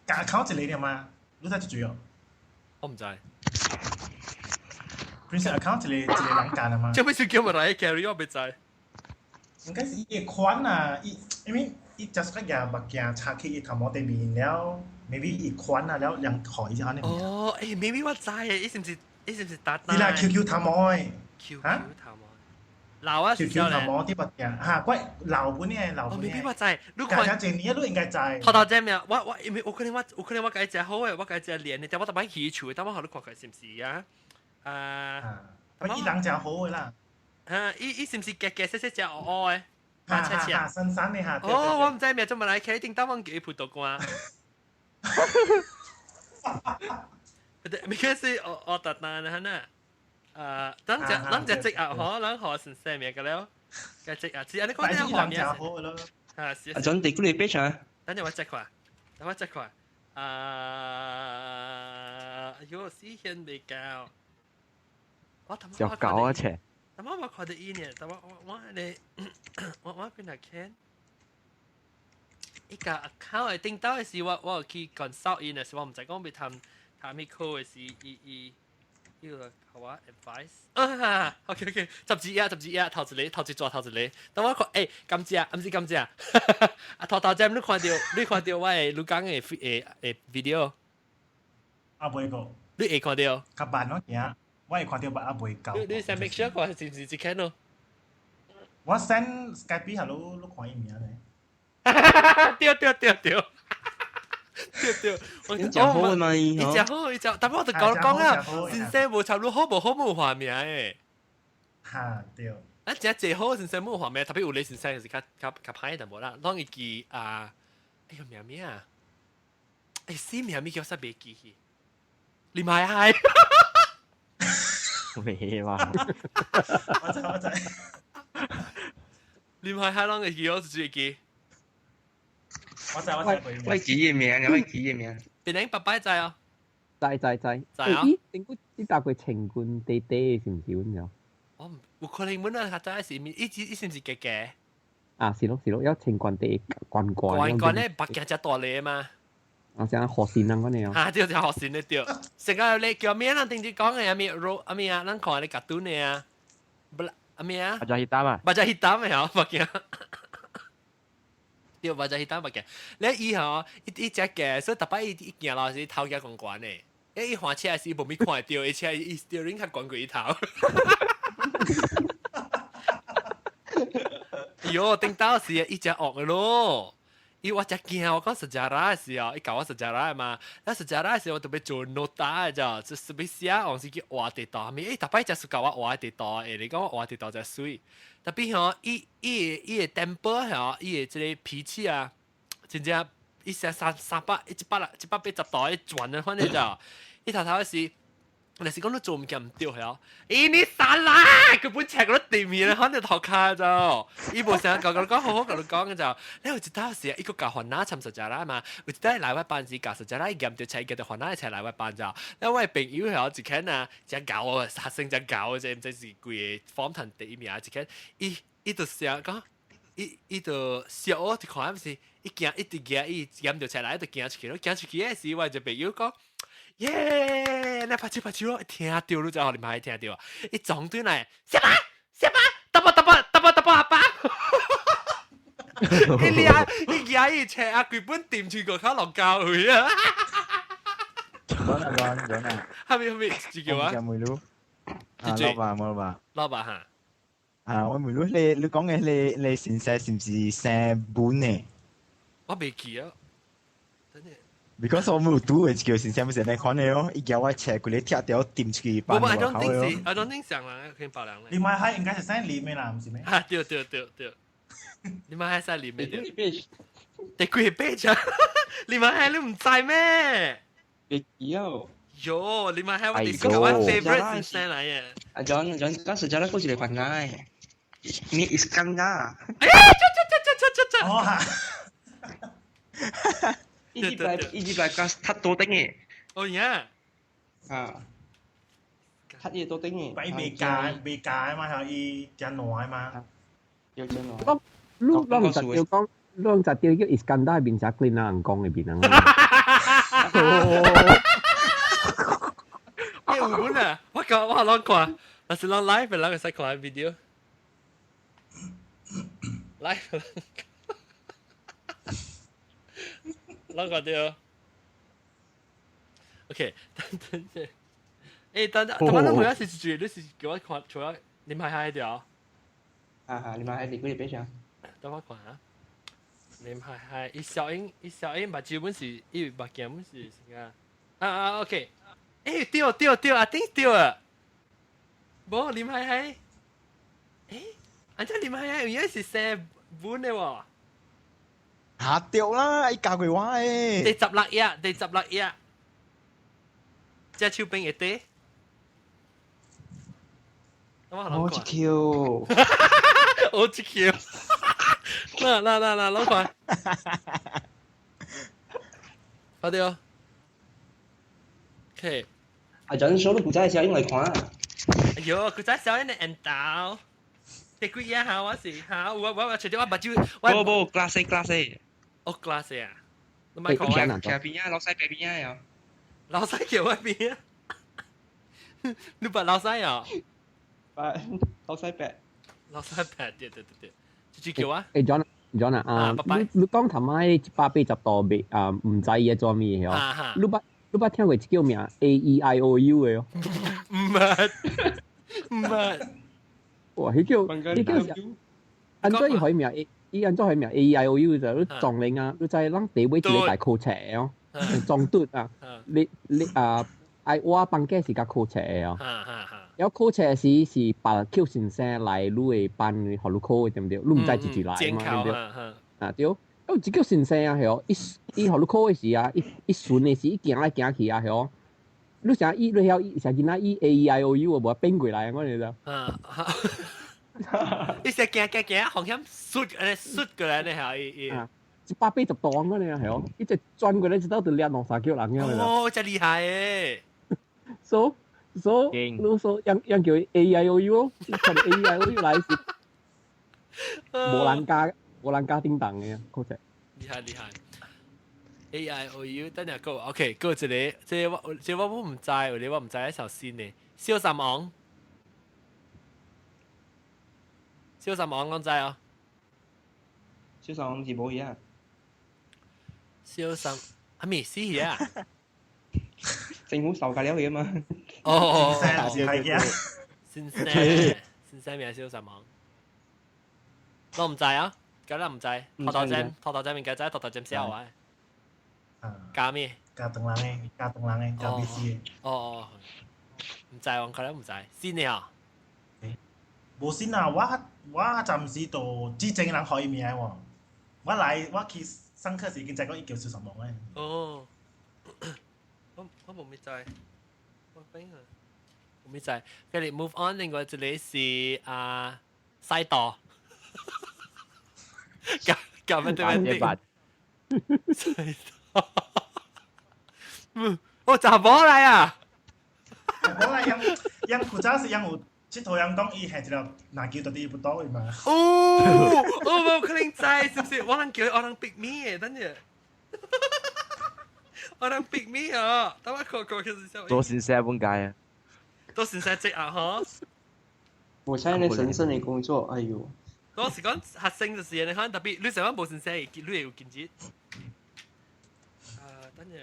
加口一個爾嘛？你知一句哦？我毋知。 Prince account 一個一個人幹的嘛？這欲是叫 Mariah Carey 我袂知。應該是伊的款啊，伊因為伊 just 個舉目鏡插去伊頭毛頂面了，maybe 伊款啊了，人予伊這款的物件。哦，欸，maybe 我知的，伊是毋是伊是毋是搭是啦，QQ 頭毛的。 QQ 頭毛。老啊，QQ 頭毛啲目鏡嚇，怪老本的老本的。哦，maybe 我知，你看。加這年你應該知。頭頭這名，我我因為有可能我有可能我共伊食好的，我共伊食連的，但我逐擺去伊厝，但我予你看看是毋是啊？啊。伊人誠好的啦。啊，伊伊是毋是結結細細隻烏烏的？哈哈哈，深深的哈。哦，我毋知名做乜來，一定當阮叫伊葡萄乾。because 我我特單啦，呐。啊，咱只咱只職業嗬，咱學先生名個了，個職業，是按呢講啲畫面。啊，是。啊，陣地幾個 page 啊？等陣我 check 看，等我 check 看。啊，哎喲，死顯未夠。我頭就搞啊切！頭我看到伊呢，頭我我我咧，我我邊度看？伊個 account 的頂頭的時，我我有去 consult 伊呢，時我毋知講欲談談彼科的時，伊伊。呢個好啊，advice 啊，OK OK，12頁12頁，頭一個頭一撮頭一個，等我看，欸，感謝，毋是感謝，啊頭頭前你看到你看到我的你講的誒 video，啊袂個，你會看到？較慢咯，行，我會看到，但啊袂夠。你先 make sure 看是毋是這間咯？我 send Skype 下你你看伊名咧。對對對對。對對，我真好嘛伊，伊真好，伊真，但我就講講啊，先生無插你好無好無畫面誒。哈對。啊，真濟好先生無畫面，特別有咧先生是較較較歹淡薄啦，攏會記啊，哎呦名名啊，哎死名名叫啥袂記去，你買嗨。咩話？我知我知。你買嗨攏會記，我就會記。我知我知。我記伊名，我記伊名。別人爸爸知哦。知知知。知啊。咦，頂古你搭過情冠弟弟是毋是阮樣？我唔有可能阮啊，較早是伊伊是毋是加加？啊，是咯是咯，有情冠弟冠冠。冠冠咧，目鏡只大粒嘛。啊，像學生人嗰啲啊。啊，對對，學生咧對。成個你叫咩人頂住講嘅啊咩羅啊咩啊，咱看你卡通的啊，不啦啊咩啊？目鏡彼啊。目鏡彼的吼，目鏡。對，目鏡彼目鏡。你伊吼，伊伊只嘅，所以逐擺伊伊行路時頭夾懸懸的。欸，伊換車時無咪看會著，而且伊 steering 較懸過伊頭。喲，頂到時伊真惡的咯。伊我真驚，我講 sejarah 時哦，伊教我 sejarah 嘛，那 sejarah 時我特別做 nota 咋，就是別寫，往時去畫地圖，咪伊逐擺就是教我畫地圖，欸，你講我畫地圖真媠。特別吼，伊伊伊的 temper 吼，伊的這個脾氣啊，真正伊寫三三百一百啦，180度伊轉啊，反正就，伊頭頭時。若是講你做物件毋對吼，欸你殺啦，根本切個地面，反正頭殼就，伊無想甲我講好好甲你講嘅就，你有一道時伊閣教番仔參 sejarah 嘛，有一道來我班時教 sejarah，伊驗著冊，伊叫番仔冊來我班就，那我的朋友吼一間啊，真𠢕哦，學生真𠢕，這毋知是規個 form 團第一名一間，伊伊就想講，伊伊就笑我一看毋是，伊行一直行，伊驗著冊來，伊就行出去咯，行出去的時，我一朋友講。耶！你拍手拍手咯，聽到你就你咪聽到，伊撞對來，什麼什麼？得啵得啵得啵得啵阿爸！伊掠伊舉伊車啊，規本掂出個口落教會啊！講啊講講啊！後面後面自叫啊？問你，啊老爸冇老爸。老爸哈？啊，我問你，你你講嘅你你先生是毋是姓本的？我袂記啊。 Because 我冇拄嘅叫先生，唔是你看的哦，伊叫我車規個拆掉掂出去無無，I don't think 是，I don't think 上人可以別人咧。你買係應該是姓林的啦，毋是咩？啊對對對對，你買係姓林的對。第幾個八啫？你買係你毋知咩？袂記哦。喲，你買係我哋我 favorite 先生來嘅。阿 John John 講 sejarah 嗰一個番仔，你 Iskandar。哎呀，這這這這這這。哦哈。伊禮拜伊禮拜講讀多頂嘅。哦呀。啊。讀伊多頂嘅。伊未教未教嘛，係伊真爛嘛。有真爛。我你攏毋實要講，你攏實叫 Iskandar 變成幾人講嘅變人。欸有本啊！我講我攏看，若是攏 live 的人會使看 video。live 攏看著。OK，等等先。欸，等等，等等，我是住，你是叫我看，除咗你買下條。啊哈，你買下你幾日俾等我看下。你買下，伊小英，伊小英目睭本是，伊目鏡本是啥？啊啊，OK。欸，對對對，阿頂對啊。無，你買下。欸，安怎你買下有影是生本的喎？嚇掉啦！伊教過我誒。第16頁，第16頁。隻手邊會短。我一 Q，我一 Q。嗱嗱嗱嗱，攞看。快啲哦。OK。阿陣數都古仔小英來看。哎喲，古仔小英的緣投。第幾頁哈？我是哈，我我我隨著我目睭。無無，class class。哦，class 啊。你咪講我。徛邊啊，老細邊邊啊。老細叫我邊啊。你捌老師啊？捌老師白。老師白，對對對對，這句叫啊？誒 John John 啊，你講頭仔180度未啊？毋知伊做咩哦？你捌聽過一叫名 A E I O U 的哦？毋捌，毋捌。哇！彼叫按怎伊彼名 A，伊按怎彼名 A E I O U 就你撞零啊！你知咱地尾一个大考冊哦，撞拄啊！你啊，愛我房間是較考冊的哦。有考冊時是別叫先生來你的班，予你考的對毋對？你毋知一一來嘛對毋對？啊對，有一叫先生啊，嗬，伊伊予你考的時啊，伊伊順的時，伊行來行去啊，嗬。你成伊，你曉伊成囡仔伊 A E I O U 無變過來，我你知。啊！伊成行行行，方向摔安尼摔過來呢，嚇伊伊。 180度嗰呢，係哦，伊只轉過來一道就掠兩三腳人樣。哦，真厲害誒！So 你說樣樣叫 A E I O U，看 A E I O U 來是無人加叮當嘅，確實。厲害厲害。A I O U，等下個 OK，過一個，這個我這個我毋知，有個我毋知，小新的小三王，小三王講知哦。小三王是無去啊。小三，阿咪死去啊！政府受架了去啊嘛。哦，係啊，先生，先生名小三王，我毋知啊，敢若毋知，頭頭針，頭頭針應該知，頭頭針寫我。加咩？加東人的，加東人的，加 B C 的。哦哦，毋知，我可能毋知，新的啊？無新啊！我暫時就只前人予伊名喎。我來我去上課時已經知講伊叫小三王的。哦，我無咪知，我邊啊？無咪知。跟住 move on，另外一個是啊西多，夾夾乜對乜對？西多。嗯，我查某來啊！查某來，因因古早時因有佚佗人講伊係一個籃球到底伊不倒的嘛。哦，我無可能知，是毋是？我人叫我人逼咪的，等陣。我人逼咪啊！等我看看，其實做先生本屆啊。做先生職啊，嗬。我現在神聖的工作，哎呦！我是講學生就是你看特別，你成日無先生，你會有見解。啊，等陣。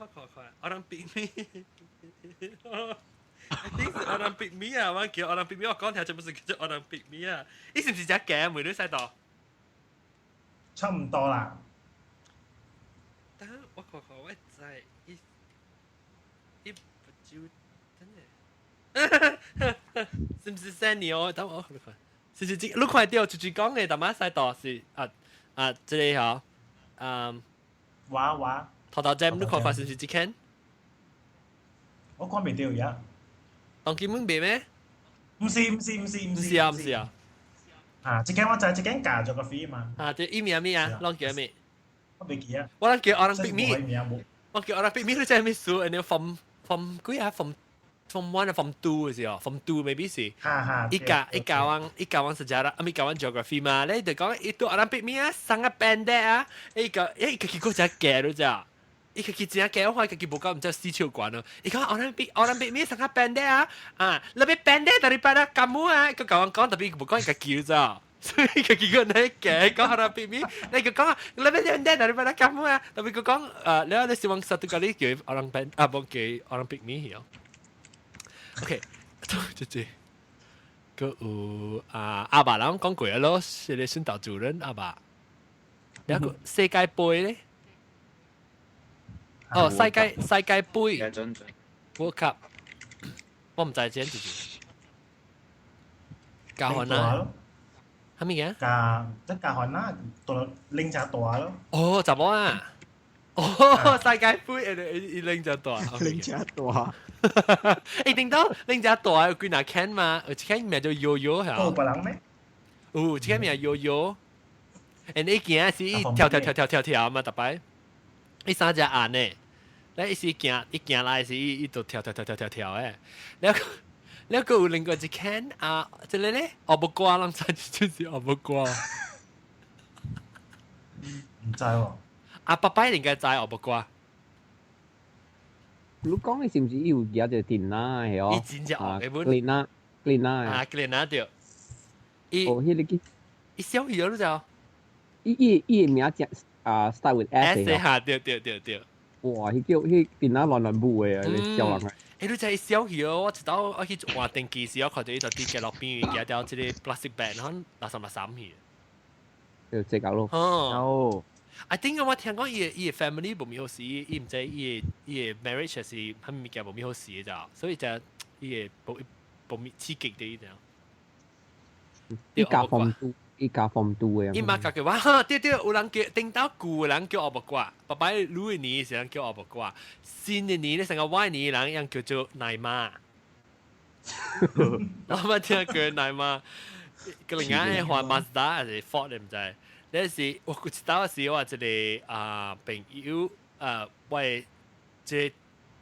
我看看，orang pick me。I think 是 orang pick me 啊，我叫 orang pick me，我講聽全部是叫做 orang pick me 啊。伊是毋是只假妹女使到？差唔多啦。等我看看，我知伊伊不就等下，是毋是 Sunny 哦？等我看看，是是這，你看到就是講的，淡仔使到是啊啊，這個嗬，嗯，我我。頭頭針你看發生是這間？我看袂到呀。當基本袂咩？毋是毋是毋是毋是啊毋是啊。啊，這間我知，這間教 geography 嘛。啊，這伊名咩啊？攏叫咩？我袂記啊。我叫 orang pick me。我叫 orang pick me，你知咩事？然後 form 幾啊？Form 1 啊，form 2 嘅時候，form 2 maybe 是。哈哈。伊教伊教阮伊教阮 sejarah，啊咪教阮 geography 嘛，你就講伊對 orang pick me 啊，sangat pendek 啊，伊個伊家己個只假你知啊？伊家己真假，我看家己無夠毋知死笑慣咯。伊講 orang pick me sangat pendek 啊，啊，lebih pendek daripada kamu 啊，佢教阮講，tapi 無講伊家己咋。所以家己個你假講 orang pick me，你佢講 lebih pendek daripada kamu 啊，tapi 佢講誒，你你希望 satu kali 叫 orang pen 啊，無叫 orang pick me 哦。OK，這這個有啊阿爸人講過咯，是個訓導主任阿爸。一個世界盃咧，哦，世界盃，World Cup，我毋知這就是教韓啊，係咪嘅？教即教韓啦，大拎隻大咯。哦，查某啊？哦，世界盃誒，伊拎隻大，拎隻大。欸，頂到拎隻大有幾若間嘛？有一間名叫悠悠係有別人咩？有一間名悠悠。誒，你行是伊跳跳跳跳跳跳嘛，逐擺。伊三隻眼呢？你伊是行，伊行來時伊伊就跳跳跳跳跳跳誒。了了，閣有另外一間啊，這個咧，烏木瓜，人知就是烏木瓜。毋知喎。啊，爸爸應該知烏木瓜。你講的是毋是伊有舉一個電腦的哦？伊真正學的本。 Glenna Glenna 啊，Glenna 對。伊哦，彼个叫伊小魚你知？伊伊的名字啊，start with S 的哈，對對對對。哇！彼叫彼電腦亂亂舞的，你笑人啊！欸，你知伊小魚哦，我一道我去換電機時，我看到伊就佇街路邊舉條這個 plastic bag，可能垃圾垃圾去。就這個咯。哦。I think 我聽講伊的 family 無咪好勢，伊毋知伊的 marriage 是啥物物件無咪好勢的咋，所以就伊的無無咪刺激的伊就。伊加 form two，伊加 form two 的。伊嘛家己話，對對，有人叫頂到舊的人叫阿木瓜，爸爸女的年時人叫阿木瓜，新的年咧成個歪年人樣叫做奶媽。我捌聽過奶媽，個另外換 Mazda 還是 Ford 毋知。那時我一道時我一個啊朋友啊，我的這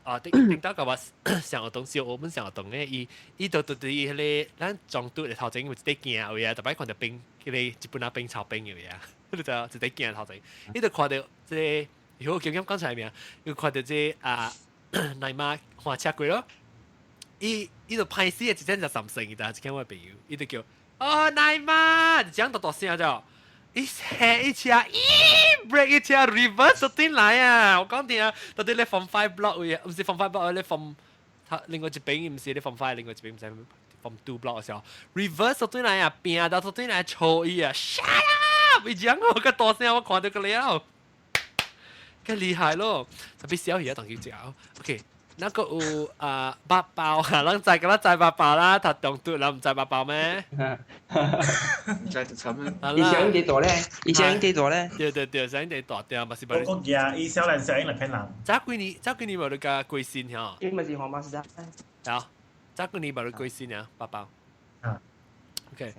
啊頂頂到甲我上學同事，我們上學同的，伊伊就對對伊彼个咱中途的頭前有一塊鏡位啊，逐擺看著冰，彼个日本仔冰草冰的位啊，你知影一塊鏡頭前，伊就看著這个，如果經驗講出來名，伊看著這個啊奶媽換車過咯，伊伊就歹勢的一陣就三聲，伊知一間我的朋友，伊就叫哦奶媽，就講大大聲就。伊車伊車，咦 brake 伊車 reverse 就轉來啊！我講定啊，到底咧 form five block 位，毋是 form five block 咧 form，他另外一邊毋是咧 form five，另外一邊毋是 form two block 的時候，reverse 就轉來啊，拼到就轉來吵伊啊，shut up！伊講我個大聲，我看到個了，較厲害咯，特別小魚啊，當佢食。OK。那個有啊八包啊，咱知個咱知八包啦，讀中讀人毋知八包咩？知就慘啦。伊小英幾大咧？伊小英幾大咧？對對對，小英幾大對，嘛是。我講呀，伊小人小英來騙人。早幾年，早幾年無你甲貴姓吼？伊咪是黃馬是好，早幾年無你貴姓啊？八包。啊。 OK，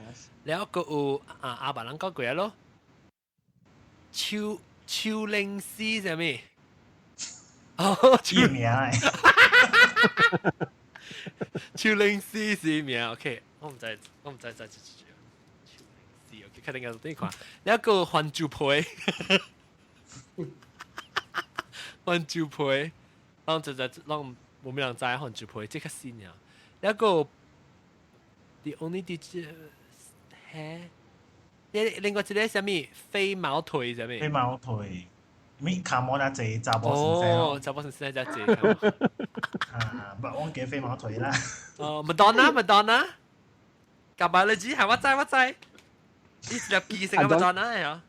了個有啊阿爸人講過咯，丘丘靈絲啥物？哦，伊名誒。丘靈絲是名，OK，我毋知，我毋知知知知。丘靈絲，OK，確定個對看。了個番薯皮，番薯皮，攏就就攏無咩人知番薯皮，這較新啊。了個 The only digit 嘿，另外一個啥物飛毛腿啥物？飛毛腿。咪卡摩那濟查某先生。哦，查某先生才濟。啊，不，我記飛毛腿啦。哦，麥當娜，麥當娜，夾白你知係我知我知，你是粒記性麥當娜的啊？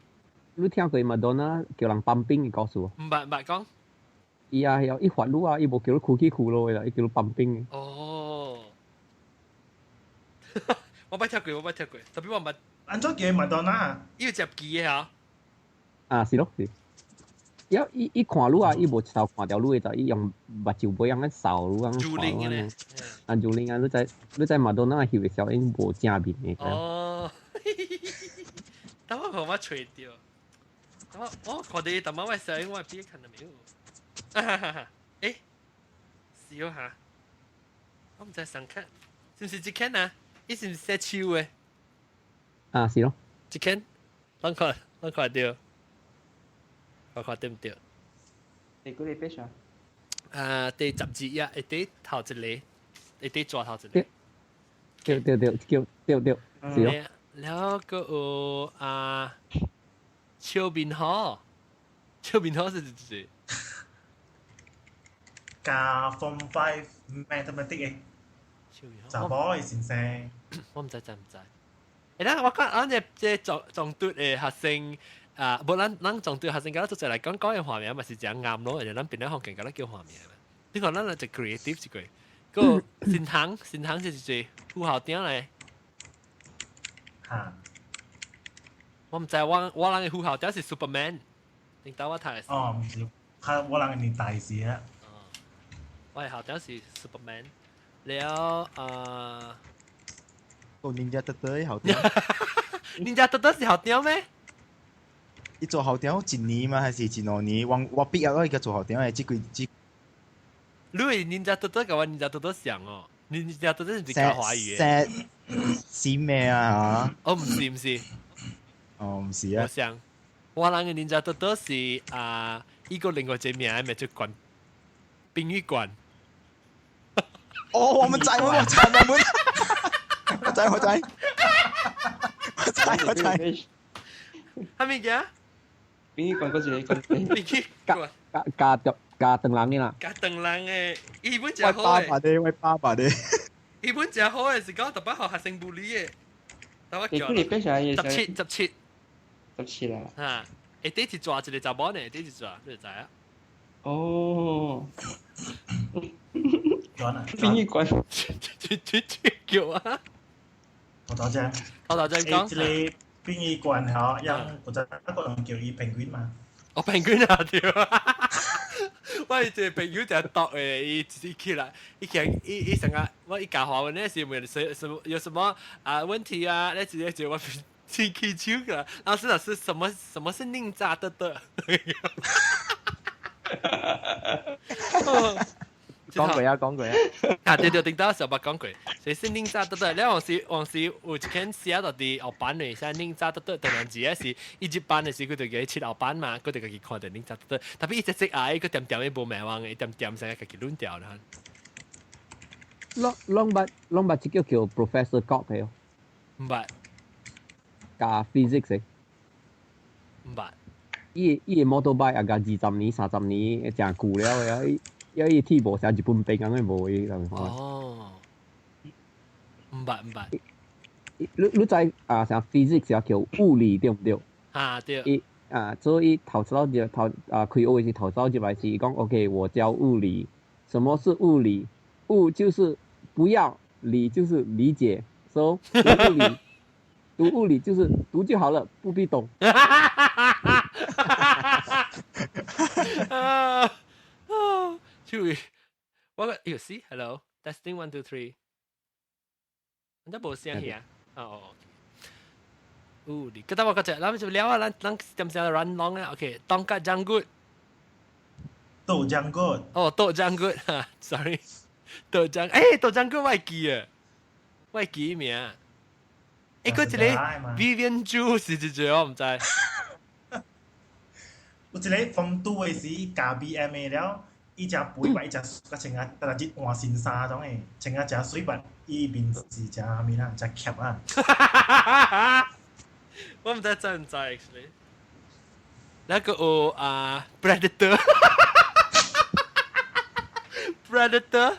你聽過麥當娜叫人泵冰的故事無？毋捌毋捌講。伊啊，伊發你啊，伊無叫你哭起哭落啦，伊叫你泵冰的。哦。我捌聽過，我捌聽過，特別我毋捌。按怎叫麥當娜？伊有接機的嚇。啊，是咯，是。伊伊伊看你啊，伊無一頭看著你的，就伊用目睭尾按呢掃你，按呢看你。啊，就你啊，你知你知麥當娜翕的小影無正面的。哦，等我看我揣著，我我看著伊，但我小影我邊看到沒有？啊哈哈！欸，笑下，我毋知上看，是毋是這間啊？伊是毋是寫手的？啊，是咯。這間，咱看，咱看著。我看對毋對？你幾個 page 啊？啊，第十二頁，會佇頭一個，會佇左頭一個。對對對，對對對，是咯。了閣有啊，笑面虎，笑面虎是誰？教 Form Five Mathematics 的，查某的先生。我毋知知毋知。欸，咱我講，咱這這中中讀的學生。啊，無咱咱中對學生敢若做來講講的畫面嘛是誠啱咯，而且咱邊咧環境敢若叫畫面嘛。你看咱來就 creative 一個，個新行新行是一個副校長來。嚇！我毋知我我人的副校長是 Superman，頂到我讀的。哦，毋是，較我人的年代時啊。哦，我的校長是 Superman，了啊。個 Ninja Turtle 校長。 Ninja Turtle 是校長咩？伊做校長一年嘛，還是一兩年？我我畢業咯，伊個做校長的，這幾這。你的 Ninja Turtle 佮我 Ninja Turtle 像哦，Ninja Turtle 是講華語的。是咩啊？哦，毋是毋是。哦，毋是啊。我想，我人的 Ninja Turtle 是啊，伊個另外一個名名做關殯儀館。哦，我們知，我們知，我們我知，我知，我知，我知。係咪嘅？殯儀館嗰一個講。殯儀館。加加加加長人嘅啦。加長人嘅，伊本真喂好爸爸的，喂爸爸的。伊本真好嘅是講特別學學生物理嘅，等我叫。你變啥？ 17，17。 17啦。嚇！下底一抓一個查某呢，下底一抓，你就知啊。哦。殯儀館。叫啊！我多謝。我多謝講。這個殯儀館嗬，讓嗰陣個人叫伊平均嘛。我平均啊對。我一個朋友就讀的，伊伊起來，伊起伊伊成日我伊教華文那時問什什麼有什麼啊問題啊，那直接就我聽起手個，老師老師什麼什麼是寧扎的的？講過啊，講過啊。啊對對，頂到時候捌講過，誰是寧扎的的？你往時往時有一間寫到佇後班的，寫寧扎的的，當然字啊是伊一班的時，佢就叫伊切後班嘛，佢就家己看到寧扎的的。特別伊隻隻矮，佢點點伊無名望，伊點點成日家己亂掉啦。攏攏捌攏捌這個叫 Professor 郭嘅哦。毋捌。教 physics 的。毋捌。伊伊個 motorbike 也甲20年、30年，誠舊了的。因為鐵無成日本兵咁樣無伊人看。哦，毋捌毋捌。你你知啊？啥 physics 啊叫物理對毋對？啊對。伊啊，所以頭早入頭啊開學時頭早入來是講 OK，我教物理。什麼是物理？物就是不要，理就是理解。所以讀物理，讀物理就是讀就好了，不必懂。注意，我個有 see hello testing one two three，你都無聲去啊？哦，物理，嗰得我個隻，咱就聊啊，咱咱點先 run long 啊？OK，當家將軍，豆漿骨，哦，豆漿骨，哈，sorry，豆漿，欸，豆漿骨我會記啊，我會記名，欸，嗰一個 Vivian Chu 是一個我毋知，有一個風度的時加 BM 的了。伊食肥吧，伊食甲穿啊，逐日換新衫種的，穿啊誠水吧，伊面是誠啥物啦，誠怯啊。我毋知知毋知 actually。那個有啊，Predator，Predator，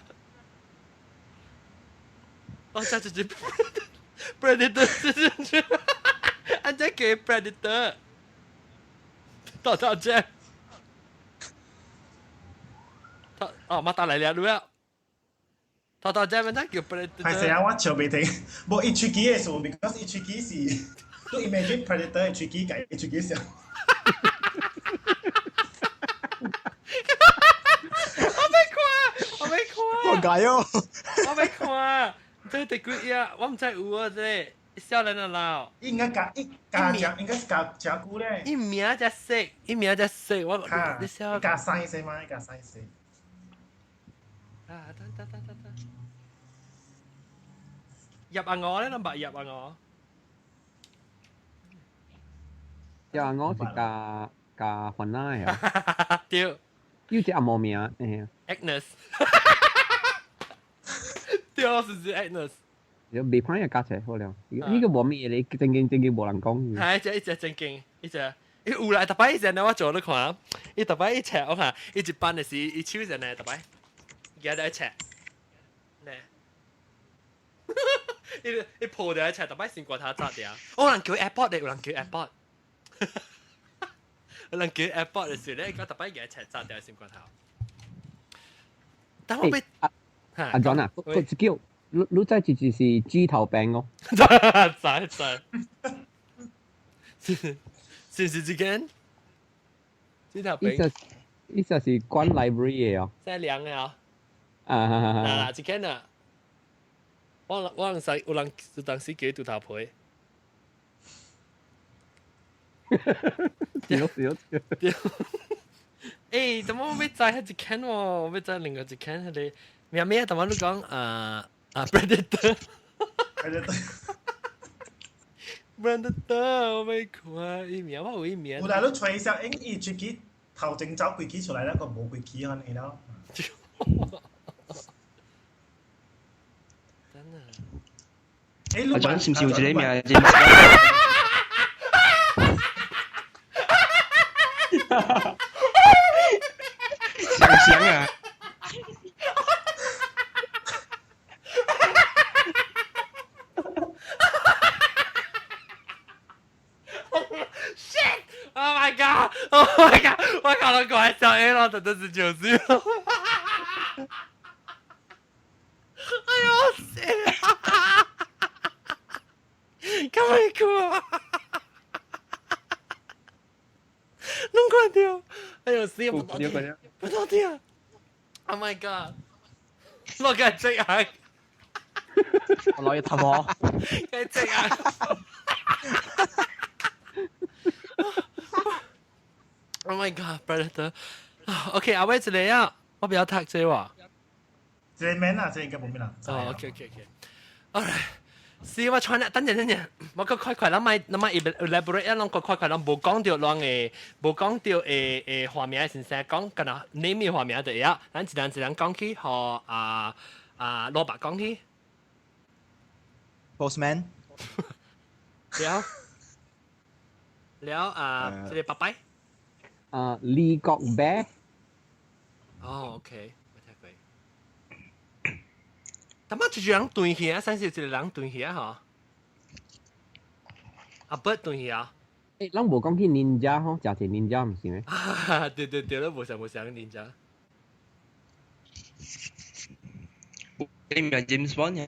哦，這就是 Predator，是是，按這叫 Predator，到到這。哦，馬達來了，了。頭頭這邊咱叫 Predator。係成啊，我笑袂停。無伊喙齒的事，because 伊喙齒是，你 imagine Predator 的喙齒，共伊喙齒像。我欲看，我欲看。我解哦。我欲看，這第幾頁？我毋知有啊，這少年啊老。應該加一加誠，應該是加誠久咧。伊名才識，伊名才識，我你少。加三歲嘛？加3歲。啊！等等等等等，入啊我咧，諗白入啊我。入啊我是加加雲奶啊。對。有隻阿毛名，誒。 Agnes。對，是是 Agnes。有未歹嘅價錢好了，呢個無咩你正經正經無人講。係一隻一隻正經，一隻。伊有來，特擺以前咧，我做你看，伊特擺一尺，我看伊一班的時，伊手上咧特擺。而家在切，呢？伊伊抱住一切，特擺先過頭扎掉。有人叫 AirPod 的，有人叫 AirPod。有人叫 AirPod 的時咧，而家特擺而家切扎掉先過頭。但我被阿阿 John 啊，佢叫你你知這就是豬頭餅哦。知知。是是這間豬頭餅。伊就是管 library 的哦。真涼的哦。啊！嗱嗱，這間啊，我我人使有人有當時叫伊拄頭皮。對對對。欸，怎麼我欲知彼一間喎？我欲知另外一間彼個咩咩？怎麼你講啊啊 Predator？Predator。Predator，我欲看伊名，我有伊名。有啦，你揣一下，因伊出去頭前走規矩出來，那個無規矩可能了。阿 John 是唔是有一個名？想想啊！ Shit! Oh my god! Oh my god! 我搞到怪笑，哎，老子真是九岁。哎呦，死啦！干嘛哭啊？弄关掉！哎呦，死不到听，不到聽。Oh my god！我梗係即刻，我攞嘢氹我。梗係即刻。Oh my god, brother! OK，阿威一個啊，我不要讀這話。這免啦，這應該冇咩啦。哦，OK。Alright，是我穿啦，等陣等陣，我個快快，咱咪咱咪 elaborate 啊，攏個快快，咱無講到攏嘅，無講到誒誒畫面先生講，敢若 name 畫面就會啊，咱一人一人講去，予啊啊蘿蔔講去。 Postman。了了啊，這個拜拜。啊，李國啤。哦，OK，我聽過。但乜一個人斷去啊？三是一個人斷去啊？嗬。阿伯斷去啊？誒，咱無講起 ninja 吼，食一 ninja 毋是咩？對對對，咱無想無想 ninja。你唔係 James Bond 嘅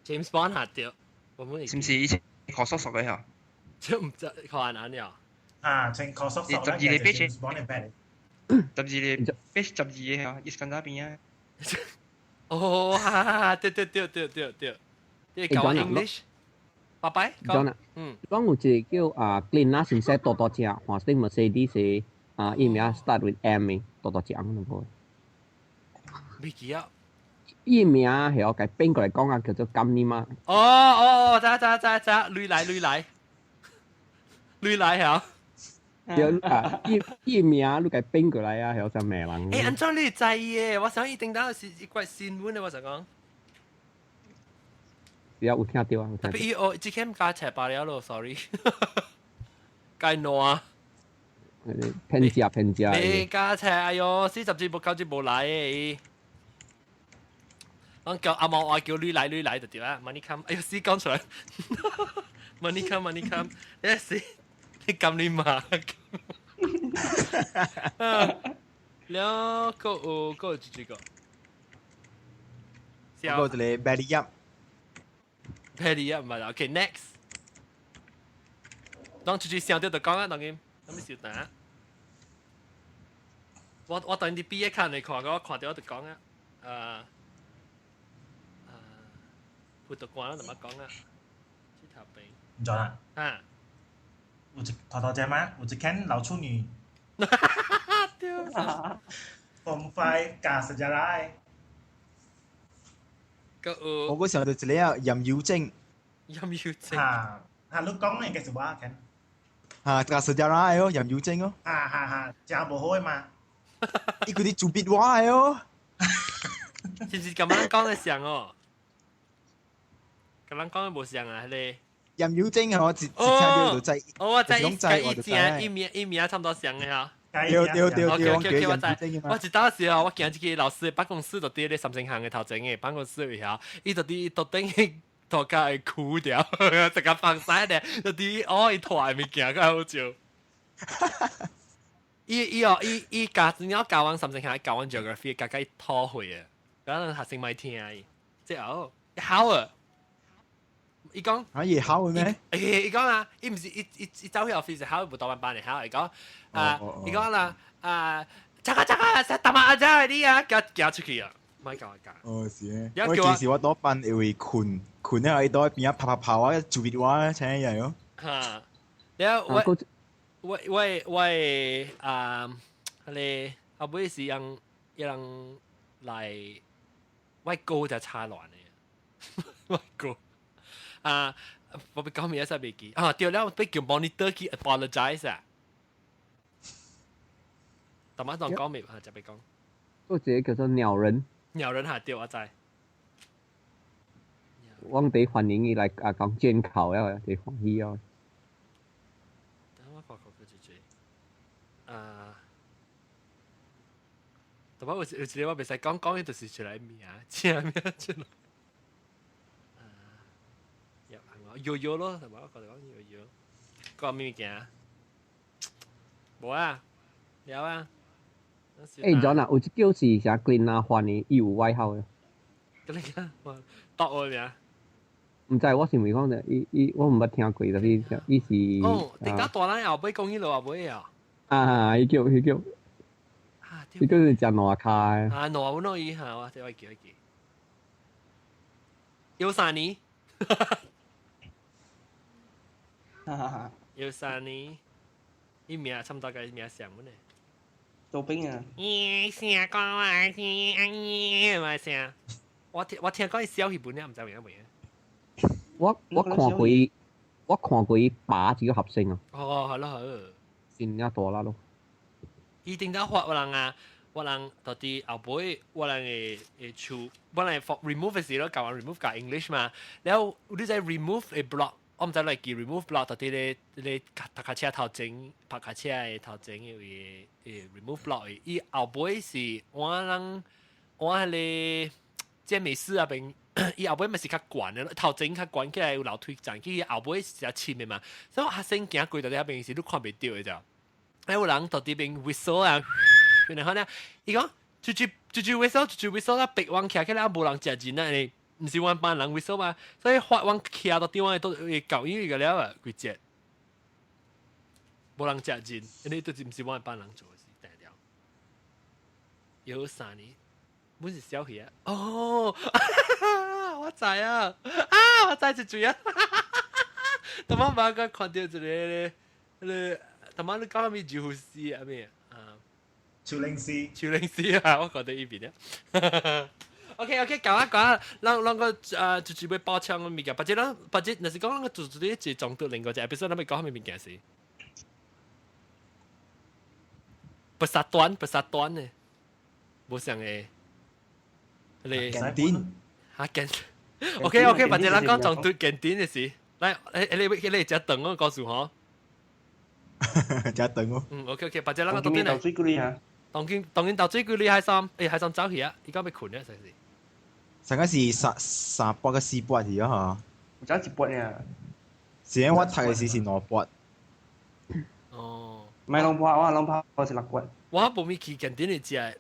？James Bond 下對，我們是唔是以前學叔叔嘅嚇？這唔知看哪了。啊，穿學叔叔十二個啤 James Bond 嘅啤。十二個啤十二個嚇，伊斯干那邊啊？哦，哈哈哈！對對對對對對，你講 English，拜拜。 John 啊，嗯，講有一個叫啊 Glenna 先生大大隻，黃色 Mercedes 啊，伊名 start with M 嘅，大大隻咁個。未記啊。伊名係我改變過來講啊，叫做金尼媽。哦哦，知知知知，女來女來，女來嚇。對啊，伊伊名你改變過來啊，係我就罵人。欸，安怎你知嘅？我想伊頂到是一塊新聞的，我想講。是啊，有聽到啊，有聽到。伊哦，這間加七八了咯，sorry。該挪。騙食騙食。你加七，哎喲，40節無9節無來的。我叫阿毛，我叫女來女來就對啦。Money come，哎喲，死講出來。Money come，money come，哎死，你撳你媽！了，閣有閣有一個。嗰個就係 Belly Up。 Belly Up 唔係，OK，next。當出去想到就講啊，當佢，咁咪小打。我等啲畢業卡你看，我看到我就講啊，啊。葡萄乾怎麼講啊？這頭邊。唔錯啦。啊。有一頭頭隻嗎？有一間老處女。對。風快加實只來。我嗰時候就一個啊，任妖精。任妖精。嚇嚇，你講咧，應該是我聽。嚇，加實只來哦，任妖精哦。嚇嚇嚇，食無好的嘛。伊嗰啲做別話的哦。是唔是咁樣講的像哦？咁樣講的無像啊，迄個。任妖精係我一聽到就知。哦，我知伊伊正伊名伊名差不多像的哈。對對對對， OK，我知。我一當時哦，我行入去老師的辦公室，就佇咧三星巷的頭前的辦公室位遐，伊就佇桌頂去塗甲會枯掉，一個放屎咧，就佇哦伊拖的物件較好笑。伊伊哦，伊伊教了教阮三星巷教阮 geography，教甲伊吐血的，嗰陣學生咪聽伊，這後好啊。伊講啊，伊會考嘅咩？欸，伊講啊，伊毋是伊伊伊走去 office 考無台灣班的考，伊講啊，伊講啦啊，這個這個，大媽阿姐你啊，叫行出去啊，莫教我教。哦，是我其實我多班會困困了，伊倒邊仔跑跑跑啊，做別話請伊咯。哈，了我我我我啊，彼個後尾是讓伊人來，我哥就差亂的，我哥。啊，我欲講咩啥袂記啊？對了，欲叫 monitor 去 apologize 啊。大媽當講未？啊，就欲講。嗰一個叫做鳥人。鳥人嚇對，我知。我哋歡迎伊來啊講健考啊，哋歡喜啊。等我看看佢最最啊。特別有一個我袂使講講，伊就是出來名，請名出來。啊，有有咯，係嘛？我講有有，講咩物件？無啊，了啊。欸，John 啊，有一叫是啥 Clean 啊，還的，伊有外號的。咁你講，我答我名。毋知，我是毋是講的，伊伊我毋捌聽過，但是伊是。哦，頂家大人後尾講伊落後尾啊。啊，伊叫伊叫。伊叫是食爛跤的。啊，爛阮咯伊嚇，我這我記我記。有三年。有三年，伊名差不多佮伊名像阮呢。做兵啊！咦，聲講話是哎呀，聲。我聽講伊小戲本咧，毋知有影袂。我看過伊，我看過伊爸一個合成啊。哦，好咯好。真正大啦咯。伊頂頭發我人啊，我人到底後尾我人會會手，我人會 remove 時咯，教人 remove 教 English 嘛。然後你知 remove 的 block，我毋知來記 remove block 到底咧咧踏卡車頭前，拍卡車的頭前的位會 remove block 的。伊後尾是我人我迄個健美室啊邊，伊後尾咪是較懸的，頭前較懸起來有樓梯站，去後尾是較深的嘛。所以我學生行過到底遐邊時，你看袂著的咋。哎，有人到底邊 whistle 啊，然後呢，伊講就就就就 whistle 就 whistle 啦，白往徛起來無人食人啊，呢，毋是阮班人 whistle 嘛，所以發往徛到地方都會搞伊個了啊，規節，無人食人，因為都是毋是阮班人做的事，定了。有三年，本是小戲啊，哦，我知啊，啊，我知一句啊，頭晚晚個看到一個咧，咧。他媽你講咩酒師啊咩啊？丘靈師，丘靈師啊！我覺得依邊咧。OK OK，講啊講啊，咱咱個啊就是要包槍嘅物件，或者咱或者若是講咱個做做啲一撞到另外一個，比如說咱要講啥物件是？不殺端，不殺端呢？無相嘅，你堅定嚇堅。OK OK，或者咱講撞到堅定嘅事，來，你你食長我告訴嗬。食長哦。嗯，OK OK，或者咱個當豆水龜啊。當今當今豆水龜你海參，欸海參走去啊，伊講欲睏啊，實是。上個是三三百個四百去啊，嗬。有一百爾。是我讀的時是兩百。哦。唔係兩百，我兩百，我是六百。我無咪去堅定的食，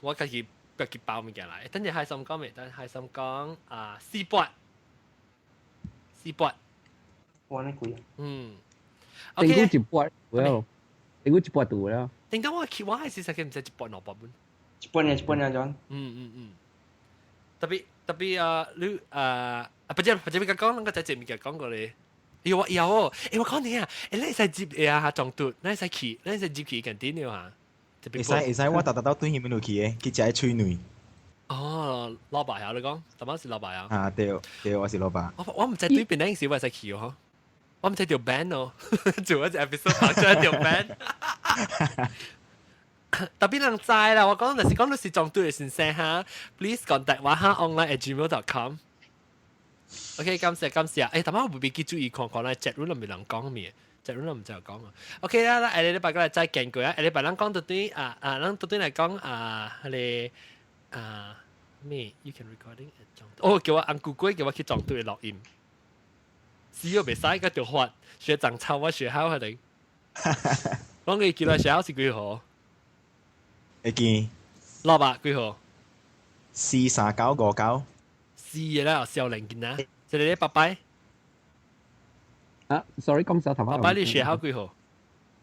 我家己家己包物件來。等陣海參講未？等海參講啊，四百，四百。哇！你貴啊。嗯。頂久一百有了，頂久一百就有了。頂久我去我還是實個毋知一百兩百蚊。一百爾，一百爾 John。嗯嗯嗯。特別特別啊，你啊啊，不知不知欲講，咱個在這物件講過咧。有啊有哦，欸我講你啊，欸你會使接啊撞拄，你會使去，你會使入去間店了哈。會使會使，我逐逐到對彼邊去的，去食彼喙糜。哦，老爸啊，你講，淡仔是老爸啊。啊對對，我是老爸。我毋知對邊陣時我會使去哦。我毋知著 ban 哦，做一隻 episode 拍出來著 ban。特別人知啦，我講若是講你是撞拄的先生哈，please contact 我哈 online@gmail.com。OK，感謝感謝。欸，淡仔我未記注意看看啦，chat room 未人講咩？chat room 毋知有講啊。OK 啦，下禮拜過來再見過啊。下禮拜咱講到對啊啊，咱到對來講啊，彼个啊咩？You can recording at 撞哦，叫我按姑姑叫我去撞拄的錄音。死又袂使，個就發學長抄我學校可能。講佢記來學校是幾號？會記。老爸幾號？ 43959。四個啦，少年囡仔，這個咧拜拜。啊，sorry，講啥頭拜拜，你學校幾號？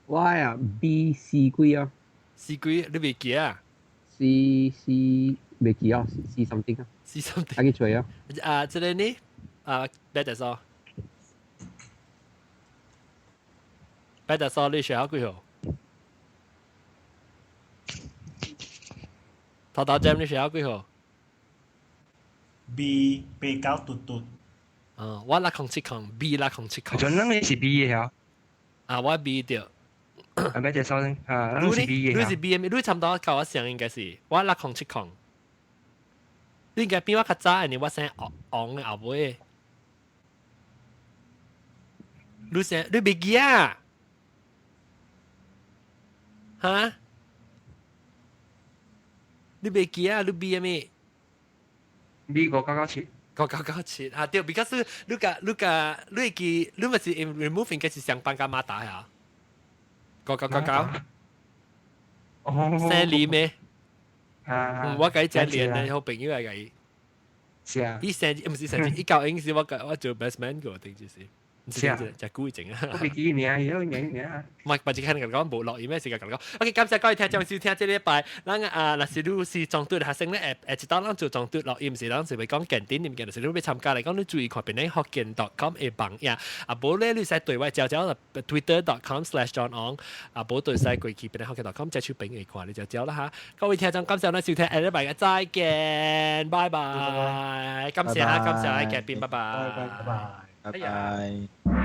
我啊 B C 幾啊？C 幾？你未記啊？C C 未記啊，C something 啊？C something。啊去揣啊？啊，這個呢？啊，別得說。別得說，你學校幾號？頭頭尖，你學校幾號？B 八九嘟嘟。啊，我607，B 607。就咱個是 B 的嚇。啊，我 B 對。啊，別接收先，啊，咱是 B 的。你是 B 的，你差不多甲我相應該是，我607。你應該比我較早，因為我生昂的後尾。你生你袂記啊？哈？你袂記啊？你比咩？美國997。 997啊對，because 你個你個你會記，你咪是 remove 應該是上班加馬達啊？9999。哦。生年咩？啊。我佮伊這年的好朋友來佮。是啊。伊生毋是生日，伊九應是我佮我做 best man 個，定就是。是啊，食久以前啊。我袂記名，伊名名。唔係，或者看人講無落雨咩時間講。OK，感謝各位聽眾收聽這禮拜，咱啊，若是你是撞對學生咧，會會一道咱做撞對錄音，是咱是會講簡單物件，就是你欲參加來講，你注意看邊咧福建 .com 的網頁，啊，無咧你使對外交交 twitter.com/johnong，啊，無對使過去邊咧福建 .com 這手邊會看，你就交啦哈。各位聽眾，感謝咱收聽，下禮拜嘅再見，拜拜。感謝啊，感謝愛嘉賓，拜拜。拜拜。拜拜。